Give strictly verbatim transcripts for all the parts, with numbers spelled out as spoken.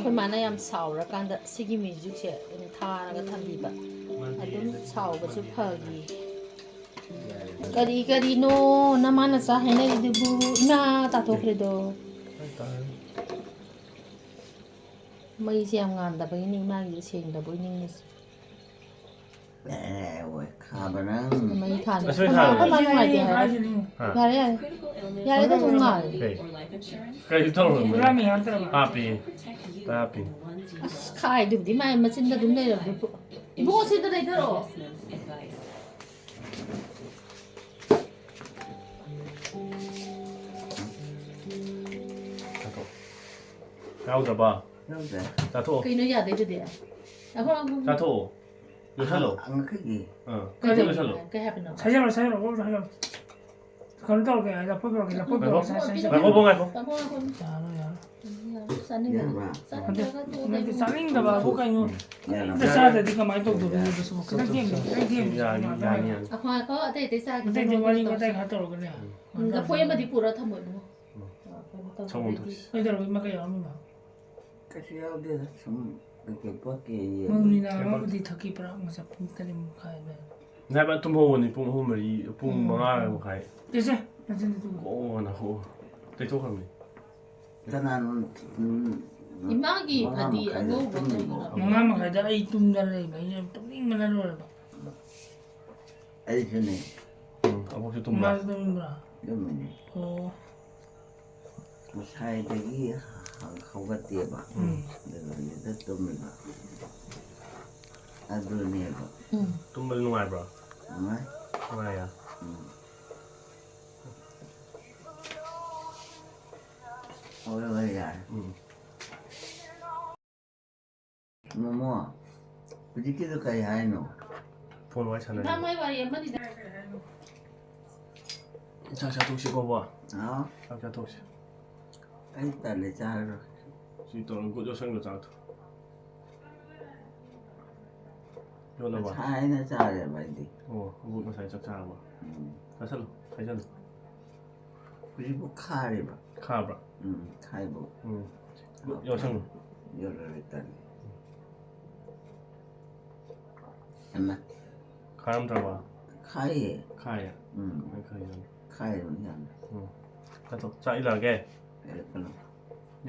ꯑꯩꯈꯣꯏ ꯃꯥꯅ ꯌꯥꯝ ꯁꯥꯎꯔꯀꯥꯟꯗ ꯁꯤꯒꯤ ꯃ꯭ꯌꯨꯖꯤꯛꯁꯦ ꯑꯩꯅ ꯊꯥꯔꯒ ꯊꯝꯕꯤꯕ꯫ ꯑꯗꯨꯝ ꯁꯥꯎꯕꯁꯨ ꯐꯈꯤ꯫ ꯀꯔꯤ ꯀꯔꯤꯅꯣ ꯅꯃꯥ ꯅꯆꯥ ꯍꯥꯏꯅꯔꯤꯗꯨꯕꯨ? ꯏꯃꯥ ꯇꯥꯊꯣꯛꯈ꯭ꯔꯦꯗꯣ꯫ ꯃꯩꯁꯦ ꯌꯥꯝ ꯉꯥꯟꯗꯕꯒꯤꯅꯤ ꯏꯃꯥꯒꯤꯁꯦ ꯁꯦꯡꯗꯕꯣꯏ ꯅꯤꯡꯉꯤꯁꯦ꯫ ꯑꯦ, ꯑꯣꯏ, ꯈꯥꯕ ꯅꯪ꯫ ꯃꯩ ꯊꯥꯟꯕ꯫ ꯑꯁꯣꯏ ꯊꯥꯟꯕ꯫ ꯑꯩꯈꯣꯏ ꯃꯥ ꯅꯨꯡꯉꯥꯏꯇꯦ ꯍꯥꯏ꯫ ꯍꯥ꯫ ꯌꯥꯔꯦ, ꯌꯥꯔꯦ꯫ ꯌꯥꯔꯦꯗ ꯑꯗꯨꯝ ꯉꯥꯜꯂꯦ꯫ ꯀꯩ? ꯀꯩꯁꯨ ꯇꯧꯔꯣꯏ꯫ ꯍꯨꯔꯥꯟꯕ ꯌꯥꯝ ꯇꯧꯔꯕ? ꯍꯥꯞꯄꯤ꯫ ꯍꯥꯞꯄꯤ꯫ ꯑꯁ, ꯈꯥꯏꯗꯨꯕꯨꯗꯤ ꯃꯥꯏ ꯃꯆꯤꯟꯗ ꯑꯗꯨꯝ ꯂꯩꯔꯕꯗꯨꯕꯨ꯫ ꯏꯕꯨꯡꯉꯣ, ꯁꯤꯗ ꯂꯩꯊꯔꯛꯑꯣ꯫ ꯌꯥꯎꯗ꯭ꯔꯕ? ꯌꯥꯎꯗ꯭ꯔꯦ꯫ ꯆꯥꯊꯣꯛꯑꯣ꯫ ꯀꯩꯅꯣ ꯌꯥꯗꯣꯏꯗꯨꯗꯤ? ꯉꯥꯏꯈꯣ, ꯉꯥꯏꯈꯣ꯫ ꯆꯥꯊꯣꯛꯑꯣ꯫ ꯂꯣꯏꯁꯜꯂꯣ꯫ ꯉꯥꯏꯈꯣꯀꯣ꯫ ꯑꯥ꯫ ꯀꯩ ꯂꯣꯏꯁꯜꯂꯣ꯫ ꯀꯩ ꯍꯥꯏꯕꯅꯣ? ꯁꯥꯏꯖꯜꯂꯣ, ꯁꯥꯏꯖꯜꯂꯣ, ꯂꯣꯏ ꯁꯥꯏꯖꯜꯂꯣ꯫ ꯀꯩꯅꯣ ꯇꯧꯔꯒꯦ, ꯂꯐꯣꯏ ꯄꯨꯔꯛꯀꯦ, ꯂꯐꯣꯏ ꯄꯨꯔꯛꯀꯦ, ꯁꯥꯏ-, ꯁꯥꯏꯖꯜꯂꯣ꯫ ꯉꯥꯏꯈꯣ, ꯉꯥꯏꯈꯣ꯫ ꯇꯥꯃꯣ, ꯉꯥꯏꯈꯣ꯫ ꯌꯥꯔꯣꯏ, ꯌꯥꯔꯣꯏ꯫ ꯆꯥꯅꯤꯡꯗꯦ꯫ ꯌꯥꯔꯕ? ꯆꯥꯅꯤꯡꯗꯦ꯫ ꯅꯠꯇꯦ, ꯆꯥꯅꯤꯡꯗꯕꯕꯨ ꯀꯩꯅꯣ? ꯌꯥꯔꯕ? ꯑꯝꯇ ꯆꯥꯗ꯭ꯔꯗꯤ ꯀꯃꯥꯏꯅ ꯇꯧꯗꯣꯏꯅꯣ? ꯌꯥꯔꯕ? ꯈꯤꯇꯪ ꯊꯦꯡꯉꯦ, ꯈꯤꯇꯪ ꯊꯦꯡꯉꯦ꯫ ꯌꯥꯅꯤ, ꯌꯥꯅꯤ, ꯌꯥꯅꯤ꯫ ꯑꯩꯈꯣꯏ, ꯑꯩꯈꯣꯏ ꯑꯇꯩ ꯑꯇꯩ ꯆꯥꯒꯦ꯫ ꯑꯇꯩꯗꯤ ꯋꯥꯔꯤ ꯋꯥꯇꯥꯏ ꯈꯔ ꯇꯧꯔꯒꯅꯦ꯫ ꯎꯝ, ꯂꯐꯣꯏ ꯑꯃꯗꯤ ꯄꯨꯔ ꯊꯝꯃꯣ ꯏꯕꯨꯡꯉꯣ꯫ ꯎꯝ꯫ ꯑ, ꯀꯩꯅꯣ ꯇꯧꯕ ꯁꯪꯒꯣꯝ ready꯫ ꯊꯛꯁꯤ꯫ ꯀꯩꯗꯧꯔꯒꯦ? ꯏꯃꯥ ꯀꯩ ꯌꯥꯎꯔꯝꯃꯤꯅꯣ? ꯀꯩꯁꯨ ꯌꯥꯎꯗꯦꯗ, ꯁꯨꯝ ꯀꯩꯀꯩ ꯄꯣꯠ ꯀꯩ ꯌꯦꯡꯉꯤ꯫ ꯃꯧꯅꯤꯅ ꯑꯃꯕꯨꯗꯤ ꯊꯛꯈꯤ, ꯄꯨꯔꯥ ꯉꯁꯥꯏ ꯄꯨꯡ ꯇꯔꯦꯠ ꯃꯈꯥꯏ ꯑꯗꯨꯋꯥꯏ꯫ ꯅꯍꯥꯟ ꯇꯨꯝꯍꯧꯕꯅꯤ ꯄꯨꯡ ꯑꯍꯨꯝ ꯃꯔꯤ, ꯄꯨꯡ ꯎꯝ꯫ ꯃꯉꯥ ꯃꯈꯥꯏ꯫ ꯇꯦꯁꯦ, ꯅꯆꯤꯟ ꯊꯤꯒꯅꯨ꯫ ꯀꯣꯟꯅ ꯍꯣ-, ꯇꯩꯊꯣꯛꯈ꯭ꯔꯕꯅꯤ꯫ ꯀꯅꯥꯅꯣ? ꯎꯝ, ꯏꯃꯥꯒꯤ ꯃꯉꯥ ꯐꯗꯤ ꯃꯈꯥꯏꯗ ꯑꯉꯧꯕ ꯇꯨꯝꯃꯤꯕꯣ? ꯀꯩꯅꯣ? ꯃꯉꯥ ꯃꯈꯥꯏꯗ ꯑꯩ ꯇꯨꯝꯗꯅ ꯂꯩꯕ, ꯑꯩꯅ ꯇꯨꯝꯅꯤꯡꯕꯅ ꯂꯣꯏꯔꯕ꯫ ꯑꯩꯁꯨꯅꯦ꯫ ꯎꯝ, ꯑꯃꯨꯛꯁꯨ ꯇꯨꯝꯕ꯫ ꯏꯃꯥꯁꯨ ꯇꯨꯝꯕ꯭ꯔꯥ? ꯇꯨꯝꯃꯤꯅꯦ꯫ ꯑꯣ꯫ ꯉꯁꯥꯏꯗꯒꯤ ꯍꯧꯒꯠꯇꯦꯕ꯫ ꯎꯝ꯫ ꯑꯗꯨꯒ ꯍꯧꯖꯤꯛꯇ ꯇꯨꯝꯃꯤꯕ꯫ ꯑꯗꯨꯅꯦꯕ꯫ ꯎꯝ꯫ ꯇꯨꯝꯕꯗꯤ ꯅꯨꯡꯉꯥꯏꯕ꯭ꯔꯣ? ꯅꯨꯡꯉꯥꯏ꯫ ꯅꯨꯡꯉꯥꯏꯌꯦ꯫ ꯎꯝ꯫ ꯍꯣꯏ, ꯍꯣꯏ, ꯌꯥꯔꯦ꯫ ꯎꯝ꯫ ꯃꯣꯃꯣ, ꯍꯧꯖꯤꯛꯀꯤꯗꯣ ꯀꯩ ꯍꯥꯏꯅꯣ? ꯐꯣꯟ ꯋꯥꯔꯤ ꯁꯥꯟꯅꯔꯤ꯫ ꯏꯃꯥ, ꯃꯥꯏ ꯋꯥꯔꯤ ꯑꯃꯅꯤꯗ꯫ ꯆꯥꯛ ꯆꯥꯊꯣꯛꯁꯤꯀꯣ, ꯕꯣ꯫ ꯍꯥꯎ꯫ ꯆꯥꯛ ꯆꯥꯊꯣꯛꯁꯤ꯫ ꯑꯩ ꯇꯜꯂꯦ, ꯆꯥꯔꯔꯣꯏ꯫ ꯁꯤ ꯇꯧꯔꯒ ꯒꯨꯠ ꯌꯣꯠꯁꯟꯒ ꯆꯥꯛꯇꯣ꯫ ꯌꯣꯠꯂꯕ? ꯉꯁꯥꯏꯅ ꯆꯥꯔꯦꯕ ꯑꯩꯗꯤ꯫ ꯑꯣ, ꯒꯨꯠ ꯉꯁꯥꯏ ꯆꯥꯛ ꯆꯥꯔꯕ? ꯎꯝ꯫ ꯆꯥꯁꯜꯂꯨ, ꯆꯥꯁꯜꯂꯨ꯫ ꯍꯧꯖꯤꯛꯄꯨ ꯈꯥꯔꯤꯕ꯫ ꯈꯥꯕ꯭ꯔꯥ? ꯎꯝ, ꯈꯥꯏꯕ꯫ ꯎꯝ꯫ ꯌꯥꯎꯁꯪ꯫ ꯌꯣꯠꯂꯔꯣꯏ, ꯇꯜꯂꯤ꯫ ꯍꯩꯃꯥ꯫ ꯈꯥꯔꯝꯗ꯭ꯔꯕ? ꯈꯥꯏꯌꯦ꯫ ꯈꯥꯏꯌꯦ? ꯎꯝ꯫ ꯑꯩ ꯈꯥꯏ ꯌꯥꯅꯤ꯫ ꯈꯥꯏꯌꯦ ꯌꯥꯝꯅ꯫ ꯎꯝ꯫ ꯆꯥꯊꯣꯛ-, ꯆꯥꯛ ꯏꯜꯂꯛꯑꯒꯦ? ꯏꯜꯂꯛꯀꯅꯨ꯫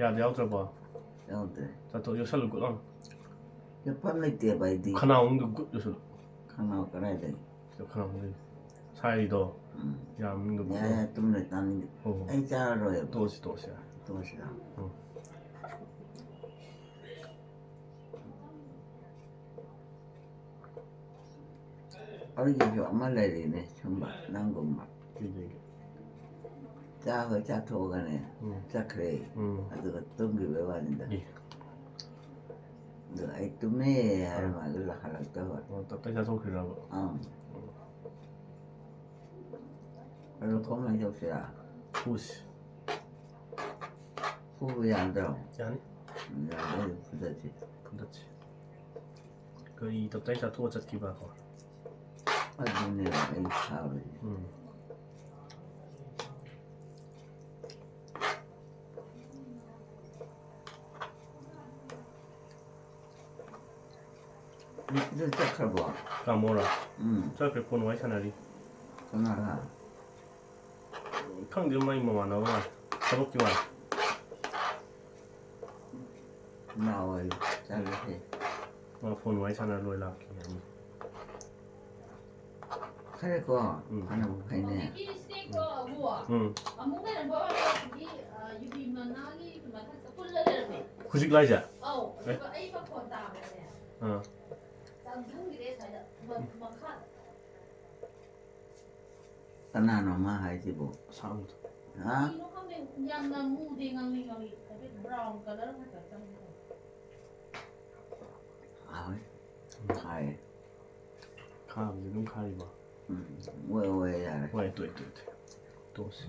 ꯌꯥꯗ ꯌꯥꯎꯗ꯭ꯔꯕꯣ? ꯌꯥꯎꯗ꯭ꯔꯦ꯫ ꯆꯥꯊꯣꯛ, ꯌꯣꯠꯁꯜꯂꯨ, ꯒꯨꯠ ꯂꯥꯎꯅ꯫ ꯌꯣꯠꯐꯝ ꯂꯩꯇꯦꯕ ꯑꯩꯗꯤ꯫ ꯈꯅꯥꯎ ꯃꯅꯨꯡꯗ ꯒꯨꯠ ꯌꯣꯠꯁꯜꯂꯨ꯫ ꯈꯅꯥꯎ ꯀꯗꯥꯏꯗꯒꯤ? ꯈꯅꯥꯎ ꯃꯅꯨꯡꯗ꯫ ꯁꯥꯏꯔꯤꯗꯣ꯫ ꯎꯝ꯫ ꯌꯥ ꯃꯅꯨꯡꯗ ꯒꯨꯠ ꯌꯥ, ꯂꯥꯎꯅ꯫ ꯌꯥ, ꯇꯨꯝꯅ ꯇꯥꯅꯤꯡꯗꯦ꯫ ꯍꯣ, ꯍꯣ꯫ ꯑꯩ ꯆꯥꯔꯔꯣꯏꯕ꯫ ꯇꯣꯛꯑꯁꯤ, ꯇꯣꯛꯑꯁꯤ꯫ ꯇꯣꯛꯑꯁꯤꯔꯥ? ꯎꯝ꯫ ꯑꯩꯒꯤꯁꯨ ꯑꯃ ꯂꯩꯔꯤꯅꯦ ꯁꯨꯝꯕ ꯅꯪꯒꯨꯝꯕ꯫ ꯀꯩꯗꯧꯒꯦ? ꯆꯥꯕ ꯆꯥꯊꯣꯛꯑꯒꯅꯦ ꯎꯝ꯫ ꯆꯠꯈ꯭ꯔꯦ꯫ ꯎꯝ꯫ ꯑꯗꯨꯒ ꯇꯨꯝꯈꯤꯕꯩ ꯋꯥꯅꯤꯗ꯫ ꯑꯦ꯫ ꯑꯗꯨ ꯑꯩ ꯇꯨꯝꯃꯦ ꯍꯥꯏꯔ ꯑꯥ꯫ ꯃꯥꯗꯣ ꯂꯥꯈꯠꯂꯛꯇꯕ꯫ ꯑꯣ, ꯇꯞꯇꯥꯏ ꯆꯥꯊꯣꯛꯈ꯭ꯔꯤꯔꯕ? ꯑꯪ꯫ ꯑꯗꯣ ꯀꯃꯥꯏꯅ ꯇꯧꯁꯤꯔꯥ? ꯐꯨꯁꯤ꯫ ꯐꯨꯕ ꯌꯥꯗ꯭ꯔꯣ? ꯌꯥꯅꯤ꯫ ꯌꯥꯗ꯭ꯔꯗꯤ ꯐꯨꯗꯠꯁꯤ꯫ ꯐꯨꯗꯠꯁꯤ꯫ ꯀꯔꯤ ꯇꯞꯇꯥꯏ ꯆꯥꯊꯣꯛꯑ ꯆꯠꯈꯤꯕ ꯀꯣ? ꯑꯗꯨꯅꯦꯕ ꯑꯩ ꯁꯥꯎꯔꯤꯁꯦ꯫ ꯎꯝ꯫ ꯑꯗꯨ ꯆꯠꯈ꯭ꯔꯕꯣ? ꯇꯥꯃꯣꯔꯣ? ꯎꯝ꯫ ꯆꯠꯈ꯭ꯔꯦ, ꯐꯣꯟ ꯋꯥꯔꯤ ꯁꯥꯟꯅꯔꯤ꯫ ꯀꯅꯥꯒ? ꯈꯪꯗꯦ, ꯃꯥꯏ ꯃꯃꯥꯟꯅꯕ ꯃꯥꯜꯂꯦ꯫ ꯊꯕꯛꯀꯤ ꯃꯥꯜꯂꯦ꯫ ꯂꯥꯛꯑꯣ ꯍꯥꯏꯌꯨ, ꯆꯠꯂꯁꯦ꯫ ꯃꯥ ꯐꯣꯟ ꯋꯥꯔꯤ ꯁꯥꯟꯅꯔ ꯂꯣꯏ ꯂꯥꯛꯀꯦ ꯍꯥꯏꯕꯅꯤ꯫ ꯈꯔ ꯀꯣ, ꯎꯝ꯫ ꯐꯅꯕꯨ ꯐꯩꯅꯦ꯫ ꯍꯧꯖꯤꯛꯀꯤ ꯁ꯭ꯅꯦꯛꯇꯣ ꯑꯃꯨꯛ ꯎꯝ꯫ ꯑꯃꯨꯛ ꯂꯩꯔꯝꯕ ꯑꯣꯏꯔꯗꯤ, ꯑ, ꯌꯨꯕꯤ ꯃꯅꯥꯒꯤ ꯃꯊꯛꯇ ꯄꯨꯜꯂ ꯂꯩꯔꯝꯃꯦ꯫ ꯍꯧꯖꯤꯛ ꯂꯥꯏꯁꯦ? ꯑꯧ, ꯑꯦ? ꯑꯗꯨꯒ ꯑꯩ ꯃꯈꯣꯟ ꯇꯥꯕꯗꯅꯦ꯫ ꯑꯥ꯫ ꯆꯪꯁꯤꯟꯈꯤꯗꯦ ꯁ꯭ꯋꯥꯏꯗ, ꯃ-, ꯎꯝ꯫ ꯃꯈꯥꯗ꯫ ꯀꯅꯥꯅꯣ ꯃꯥ ꯍꯥꯏꯁꯤꯕꯣ? ꯑꯁꯥꯡꯕꯗꯣ꯫ ꯍꯥ? ꯀꯩꯅꯣ ꯈꯪꯗꯦ, ꯌꯥꯝꯅ ꯃꯨꯗꯦ, ꯉꯥꯡꯂꯤ ꯉꯥꯡꯂꯤ, ꯍꯥꯏꯐꯦꯠ brown colour ꯈꯛꯇ ꯆꯪꯉꯦ꯫ ꯍꯥꯎꯋꯦ꯫ ꯎꯝ꯫ ꯈꯥꯏꯌꯦ꯫ ꯈꯥꯕꯁꯦ ꯑꯗꯨꯝ ꯈꯥꯔꯤꯕꯣ? ꯎꯝ, ꯑꯣꯏ, ꯑꯣꯏ, ꯌꯥꯔꯦ꯫ ꯍꯣꯏ, ꯇꯣꯛꯑꯦ, ꯇꯣꯛꯑꯦ, ꯇꯣꯛꯑꯦ꯫ ꯇꯣꯛꯑꯁꯤ꯫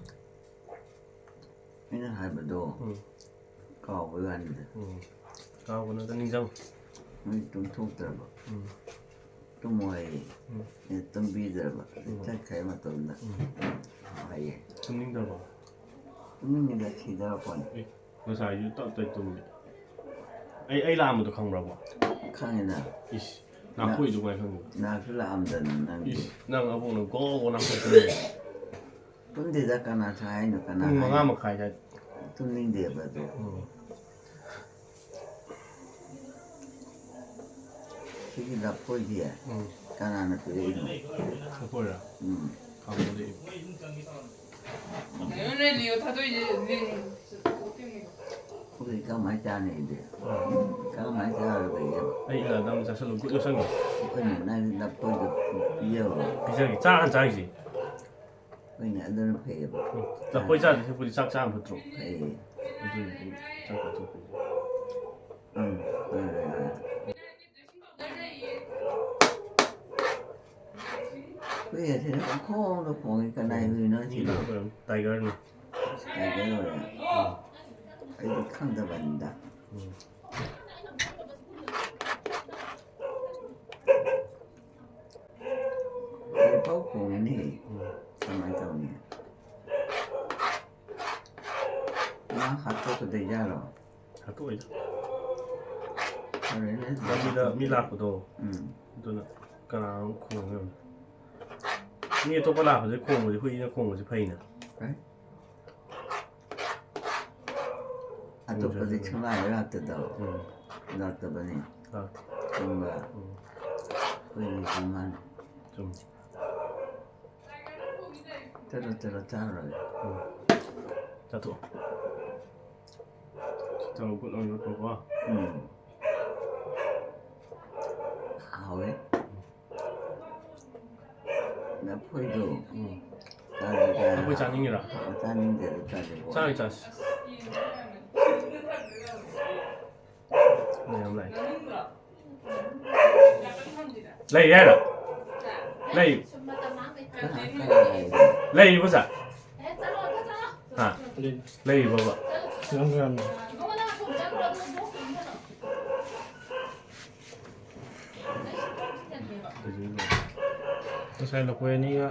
ꯑꯩꯅ ꯍꯥꯏꯕꯗꯣ ꯎꯝ꯫ ꯀꯥꯎꯕꯩ ꯋꯥꯅꯤꯗ꯫ ꯎꯝ꯫ ꯀꯥꯎꯕ ꯅꯠꯇ ꯅꯤꯡꯁꯤꯡꯉꯨ꯫ ꯃꯣꯏ ꯇꯨꯝꯊꯣꯛꯇ꯭ꯔꯕ꯫ ꯎꯝ꯫ ꯇꯨꯝꯃꯣ ꯍꯥꯏꯌꯦ꯫ ꯎꯝ꯫ ꯑꯩꯅ ꯇꯨꯝꯕꯤꯗ꯭ꯔꯕ꯫ ꯎꯝ꯫ ꯆꯠꯈ꯭ꯔꯦ ꯃꯇꯣꯝꯗ꯫ ꯎꯝ꯫ ꯍꯥꯏꯌꯦ꯫ ꯇꯨꯝꯅꯤꯡꯗ꯭ꯔꯕꯣ? ꯇꯨꯝꯅꯤꯡꯉꯤꯗ ꯁꯤꯗꯧꯔꯛꯄꯅꯤ꯫ ꯑꯦ, ꯉꯁꯥꯏꯁꯨ ꯇꯞ ꯇꯞ ꯇꯨꯝꯃꯤ꯫ ꯑꯩ ꯑꯩ ꯂꯥꯛꯑꯝꯕꯗꯣ ꯈꯪꯕ꯭ꯔꯕꯣ? ꯈꯪꯉꯤꯅ꯫ ꯏꯁ, ꯅꯥꯈꯣꯏꯗꯨ ꯀꯃꯥꯏꯅ ꯈꯪꯉꯤꯕ? ꯅꯥꯁꯨ ꯂꯥꯛꯑꯝꯗꯅ ꯅꯪꯗꯤ꯫ ꯏꯁ, ꯅꯪ ꯑꯕꯣꯛꯅ ꯒꯣ ꯒꯣ ꯅꯥꯈꯣꯏ ꯈꯪꯉꯤꯕ? ꯇꯨꯝꯗꯦꯗ, ꯀꯅꯥ ꯊꯥꯏ ꯍꯥꯏꯅꯣ? ꯀꯅꯥ ꯄꯨꯡ ꯃꯉꯥ ꯍꯥꯏꯅꯣ? ꯃꯈꯥꯏ ꯑꯗꯥꯏꯗ꯫ ꯇꯨꯝꯅꯤꯡꯗꯦꯕ ꯑꯗꯨ꯫ ꯎꯝ꯫ ꯁꯤꯒꯤ ꯂꯐꯣꯏꯁꯦ ꯎꯝ꯫ ꯀꯅꯥꯅ ꯄꯤꯔꯛꯏꯅꯣ? ꯂꯐꯣꯏꯔꯥ? ꯎꯝ꯫ ꯈꯥꯝꯕꯗꯤ꯫ ꯍꯧꯖꯤꯛ ꯀꯃꯥꯏꯅ ꯆꯥꯅꯤ ꯑꯩꯗꯤ? ꯀꯃꯥꯏꯅ ꯆꯥꯔꯨꯗꯣꯏꯒꯦ? ꯑꯩ ꯏꯂꯥꯗ ꯑꯃ ꯆꯥꯁꯤꯜꯂꯨ, ꯒꯨꯠ ꯌꯣꯠꯁꯟꯈ꯭ꯔꯣ꯫ ꯑꯩꯈꯣꯏꯅ ꯅꯪ ꯂꯐꯣꯏꯗꯣ ꯄꯤꯖꯧꯔꯣ꯫ ꯄꯤꯖꯒꯦ, ꯆꯥ ꯍꯥꯟꯅ ꯆꯥꯈꯤꯁꯦ꯫ ꯍꯣꯏꯅꯦ, ꯑꯗꯨꯅ ꯐꯩꯌꯦꯕ꯫ ꯎꯝ, ꯂꯐꯣꯏ ꯆꯥꯗꯣꯏ ꯁꯔꯨꯛꯄꯨꯗꯤ ꯆꯥꯛ ꯆꯥꯕꯅ ꯐꯠꯇ꯭ꯔꯣ? ꯐꯩꯌꯦ꯫ ꯑꯗꯨꯅꯤ ꯆꯥꯛ ꯆꯥꯊꯣꯛꯄꯤꯒꯦ꯫ ꯎꯝ, ꯍꯣꯏ, ꯍꯣꯏ, ꯍꯣꯏ꯫ ꯍꯨꯏ ꯑꯁꯤꯅ ꯄꯪꯈꯣꯡꯗ ꯈꯣꯡꯉꯤ, ꯀꯅꯥꯏ ꯍꯨꯏꯅꯣ ꯃꯤ ꯁꯤꯕꯣ? ꯂꯥꯛꯄ ꯑꯣꯏꯔꯝꯅꯤ꯫ ꯇꯥꯏꯒꯔꯅꯤ꯫ ꯇꯥꯏꯒꯔ ꯑꯣꯏꯔꯦ꯫ ꯑꯩꯗꯤ ꯈꯪꯗꯕꯅꯤꯗ꯫ ꯎꯝ꯫ ꯍꯧꯖꯤꯛꯐꯥꯎ ꯈꯣꯡꯉꯤꯅꯦ꯫ ꯎꯝ꯫ ꯀꯃꯥꯏꯅ ꯇꯧꯅꯤ? ꯃꯥ ꯍꯥꯠꯇꯣꯛꯀꯗꯣꯏꯖꯥꯠꯂꯣ? ꯍꯥꯠꯇꯣꯛꯑꯣꯏꯗ꯫ ꯐꯔꯦꯅꯦ꯫ ꯂꯝꯕꯤꯗ ꯃꯤ ꯂꯥꯛꯄꯗꯣ, ꯎꯝ꯫ ꯑꯗꯨꯅ ꯀꯅꯥꯅꯣꯝ ꯈꯣꯡꯉꯦ꯫ ꯃꯤ ꯑꯇꯣꯞꯄ ꯂꯥꯛꯄꯁꯦ ꯈꯣꯡꯕꯁꯦ, ꯍꯨꯏꯅ ꯈꯣꯡꯕꯁꯦ ꯐꯩꯅ꯫ ꯐꯩ꯫ ꯑꯇꯣꯞꯄꯗꯤ ꯁꯨꯡꯂꯥꯛ ꯂꯥꯛꯇꯗꯣ꯫ ꯎꯝ꯫ ꯂꯥꯛꯇꯕꯅꯤ꯫ ꯂꯥꯛꯇꯦ꯫ ꯆꯨꯝꯕ꯫ ꯎꯝ꯫ ꯍꯨꯏꯒꯤ ꯆꯤꯟꯕꯥꯟ꯫ ꯆꯨꯝꯃꯤ꯫ ꯆꯠꯂꯣ, ꯆꯠꯂꯣ, ꯆꯥꯔꯨꯔꯒꯦ꯫ ꯎꯝ꯫ ꯆꯥꯊꯣꯛꯑꯣ꯫ ꯆꯥꯊꯣꯛꯑꯣ, ꯒꯨꯠ ꯑꯣꯏꯅ ꯆꯥꯊꯣꯛꯑꯣ꯫ ꯎꯝ꯫ ꯍꯥꯎꯋꯦ꯫ ꯂꯐꯣꯏꯗꯣ꯫ ꯎꯝ꯫ ꯆꯥꯗ꯭ꯔꯤꯀꯥꯟ ꯂꯐꯣꯏ ꯆꯥꯅꯤꯡꯉꯤꯔꯣ? ꯆꯥꯅꯤꯡꯗꯦꯗ, ꯆꯥꯗ꯭ꯔꯤꯀꯣ꯫ ꯆꯥꯔꯣꯏ, ꯆꯥꯁꯤ꯫ ꯃꯌꯥꯝ ꯂꯥꯛꯑꯦ꯫ ꯂꯩꯔꯤ ꯍꯥꯏꯔꯣ? ꯂꯩ-, ꯀꯅꯥ, ꯀꯅꯥ ꯂꯩꯔꯤ? ꯂꯩꯔꯤꯕꯣ, ꯁꯥꯔ? ꯍꯥ? ꯂꯩꯔꯤꯕꯣꯕ? ꯉꯁꯥꯏ ꯂꯐꯣꯏ ꯑꯅꯤꯒ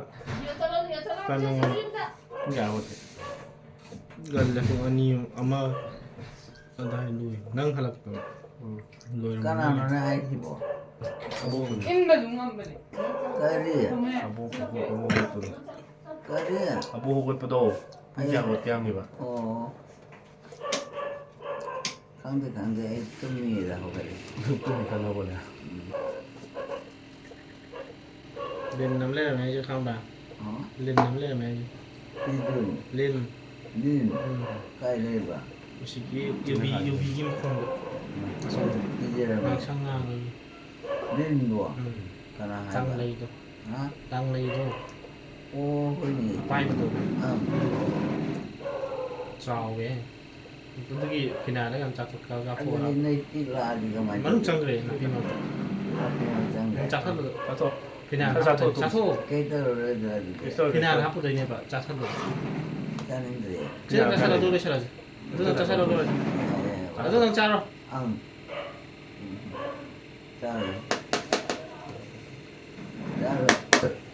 ꯆꯥꯅꯤꯡꯉꯦ꯫ ꯄꯨꯡ ꯀꯌꯥ ꯍꯧꯒꯠꯀꯦ? ꯉꯜꯂꯦ, ꯄꯨꯡ ꯑꯅꯤ, ꯑꯃ꯫ ꯑꯗꯥꯏ ꯂꯣꯏ꯫ ꯅꯪ ꯍꯜꯂꯛꯄꯗꯣ꯫ ꯎꯝ꯫ ꯂꯣꯏꯔꯝꯃꯅꯤ꯫ ꯀꯅꯥꯅꯣꯅꯦ ꯍꯥꯏꯁꯤꯕꯣ? ꯑꯕꯣꯛꯅꯦ꯫ ꯏꯟꯕꯁꯨ ꯉꯝꯕꯅꯦ꯫ ꯀꯔꯤ? ꯑꯕꯣꯛ, ꯑꯕꯣꯛ, ꯑꯕꯣꯛ ꯍꯧꯒꯠꯄꯗꯣ꯫ ꯀꯔꯤ? ꯑꯕꯣꯛ ꯍꯧꯒꯠꯄꯗꯣ ꯄꯨꯡ ꯀꯌꯥ ꯑꯌꯥ꯫ ꯍꯧꯒꯠꯀꯦ ꯍꯪꯉꯤꯕ꯫ ꯑꯣ꯫ ꯈꯪꯗꯦ, ꯈꯪꯗꯦ, ꯑꯩ ꯇꯨꯝꯃꯤꯉꯩꯗ ꯍꯧꯒꯠꯂꯦ꯫ ꯇꯨꯝꯃꯤꯀꯥꯟꯗ ꯍꯧꯒꯠꯂꯦ꯫ ꯎꯝ꯫ ꯂꯤꯟ ꯑꯃ ꯂꯩꯔꯝꯃꯦ ꯑꯩꯁꯦ ꯈꯪꯕ꯭ꯔꯥ? ꯑꯣ꯫ ꯂꯤꯟ ꯑꯃ ꯂꯩꯔꯝꯃꯦ ꯑꯩꯁꯦ꯫ ꯂꯤꯟ? ꯂꯤꯟ꯫ ꯂꯤꯟ? ꯎꯝ꯫ ꯀꯥꯏ ꯂꯩꯕ? ꯑꯁꯤꯒꯤ ꯌꯨꯕꯤ, ꯌꯨꯕꯤꯒꯤ ꯃꯈꯣꯡꯗꯣ꯫ ꯎꯝ꯫ ꯑꯁꯣꯝꯗ꯫ ꯄꯤꯖꯔꯕ? ꯉꯥꯡꯁꯪ ꯉꯥꯡꯉꯤ꯫ ꯂꯤꯟꯗꯣ? ꯎꯝ꯫ ꯀꯅꯥ ꯍꯥꯏꯕ? ꯇꯥꯡꯂꯩꯗꯣ꯫ ꯍꯥ? ꯇꯥꯡꯂꯩꯗꯣ꯫ ꯑꯣ, ꯍꯣꯏꯅꯦ꯫ ꯑꯄꯥꯏꯕꯗꯣ꯫ ꯑꯥ꯫ ꯆꯥꯎꯋꯦ꯫ ꯑꯗꯨꯒꯤ ꯐꯤꯅꯥꯏꯜꯗ ꯌꯥꯝ ꯆꯥꯊꯣꯛ-, ꯆꯥꯊꯣꯛꯑꯣ ꯑꯗꯨꯗꯤ ꯍꯥꯏꯕ꯫ ꯅꯣꯏ ꯄꯤꯛꯂꯛꯑꯗꯤ ꯀꯃꯥꯏꯅ ꯃꯅꯨꯡ ꯇꯧꯗꯣꯏꯕ? ꯆꯪꯈ꯭ꯔꯦ ꯅꯥꯄꯤ ꯃꯔꯛꯇ꯫ ꯅꯥꯄꯤ ꯃꯔꯛ ꯆꯪꯈ꯭ꯔꯦ? ꯆꯥꯊꯠꯂꯣ꯫ ꯆꯥꯊꯣꯛ꯫ ꯐꯤꯅꯥꯏꯜ ꯆꯥꯊꯣꯛ, ꯍꯥꯞꯄꯗꯣꯏꯅꯦ꯫ ꯆꯥꯊꯣꯛ꯫ ꯆꯥꯊꯣꯛꯑꯣ꯫ ꯀꯩ ꯇꯧꯔꯔꯣꯏꯗ꯭ꯔꯥ ꯑꯗꯨꯗꯤ? ꯀꯩꯁꯨ ꯇꯧꯔꯣꯏ, ꯐꯤꯅꯥꯏꯜ ꯀꯩꯁꯨ ꯇꯧꯔꯣꯏ꯫ ꯍꯥꯞꯄꯗꯣꯏꯅꯦꯕ꯫ ꯆꯥꯊꯠꯂꯣ꯫ ꯆꯥꯅꯤꯡꯗ꯭ꯔꯦ꯫ ꯁꯤ ꯐꯤꯅꯥꯏꯜ ꯆꯥꯊꯠꯂꯣ, ꯍꯥꯞꯄꯗꯣꯏꯅꯦ꯫ ꯑꯗꯨ ꯂꯣꯏꯁꯤꯜꯂꯁꯤ꯫ ꯑꯗꯨ ꯆꯥꯊꯠꯂꯣ, ꯂꯣꯏꯔꯦ꯫ ꯌꯥꯏ, ꯌꯥꯏ, ꯌꯥꯏ꯫ ꯑꯗꯨ ꯅꯪ ꯆꯥꯔꯣ꯫ ꯑꯪ꯫ ꯎꯝ꯫ ꯆꯥꯔꯣꯏ꯫ ꯆꯥꯔꯣꯏ꯫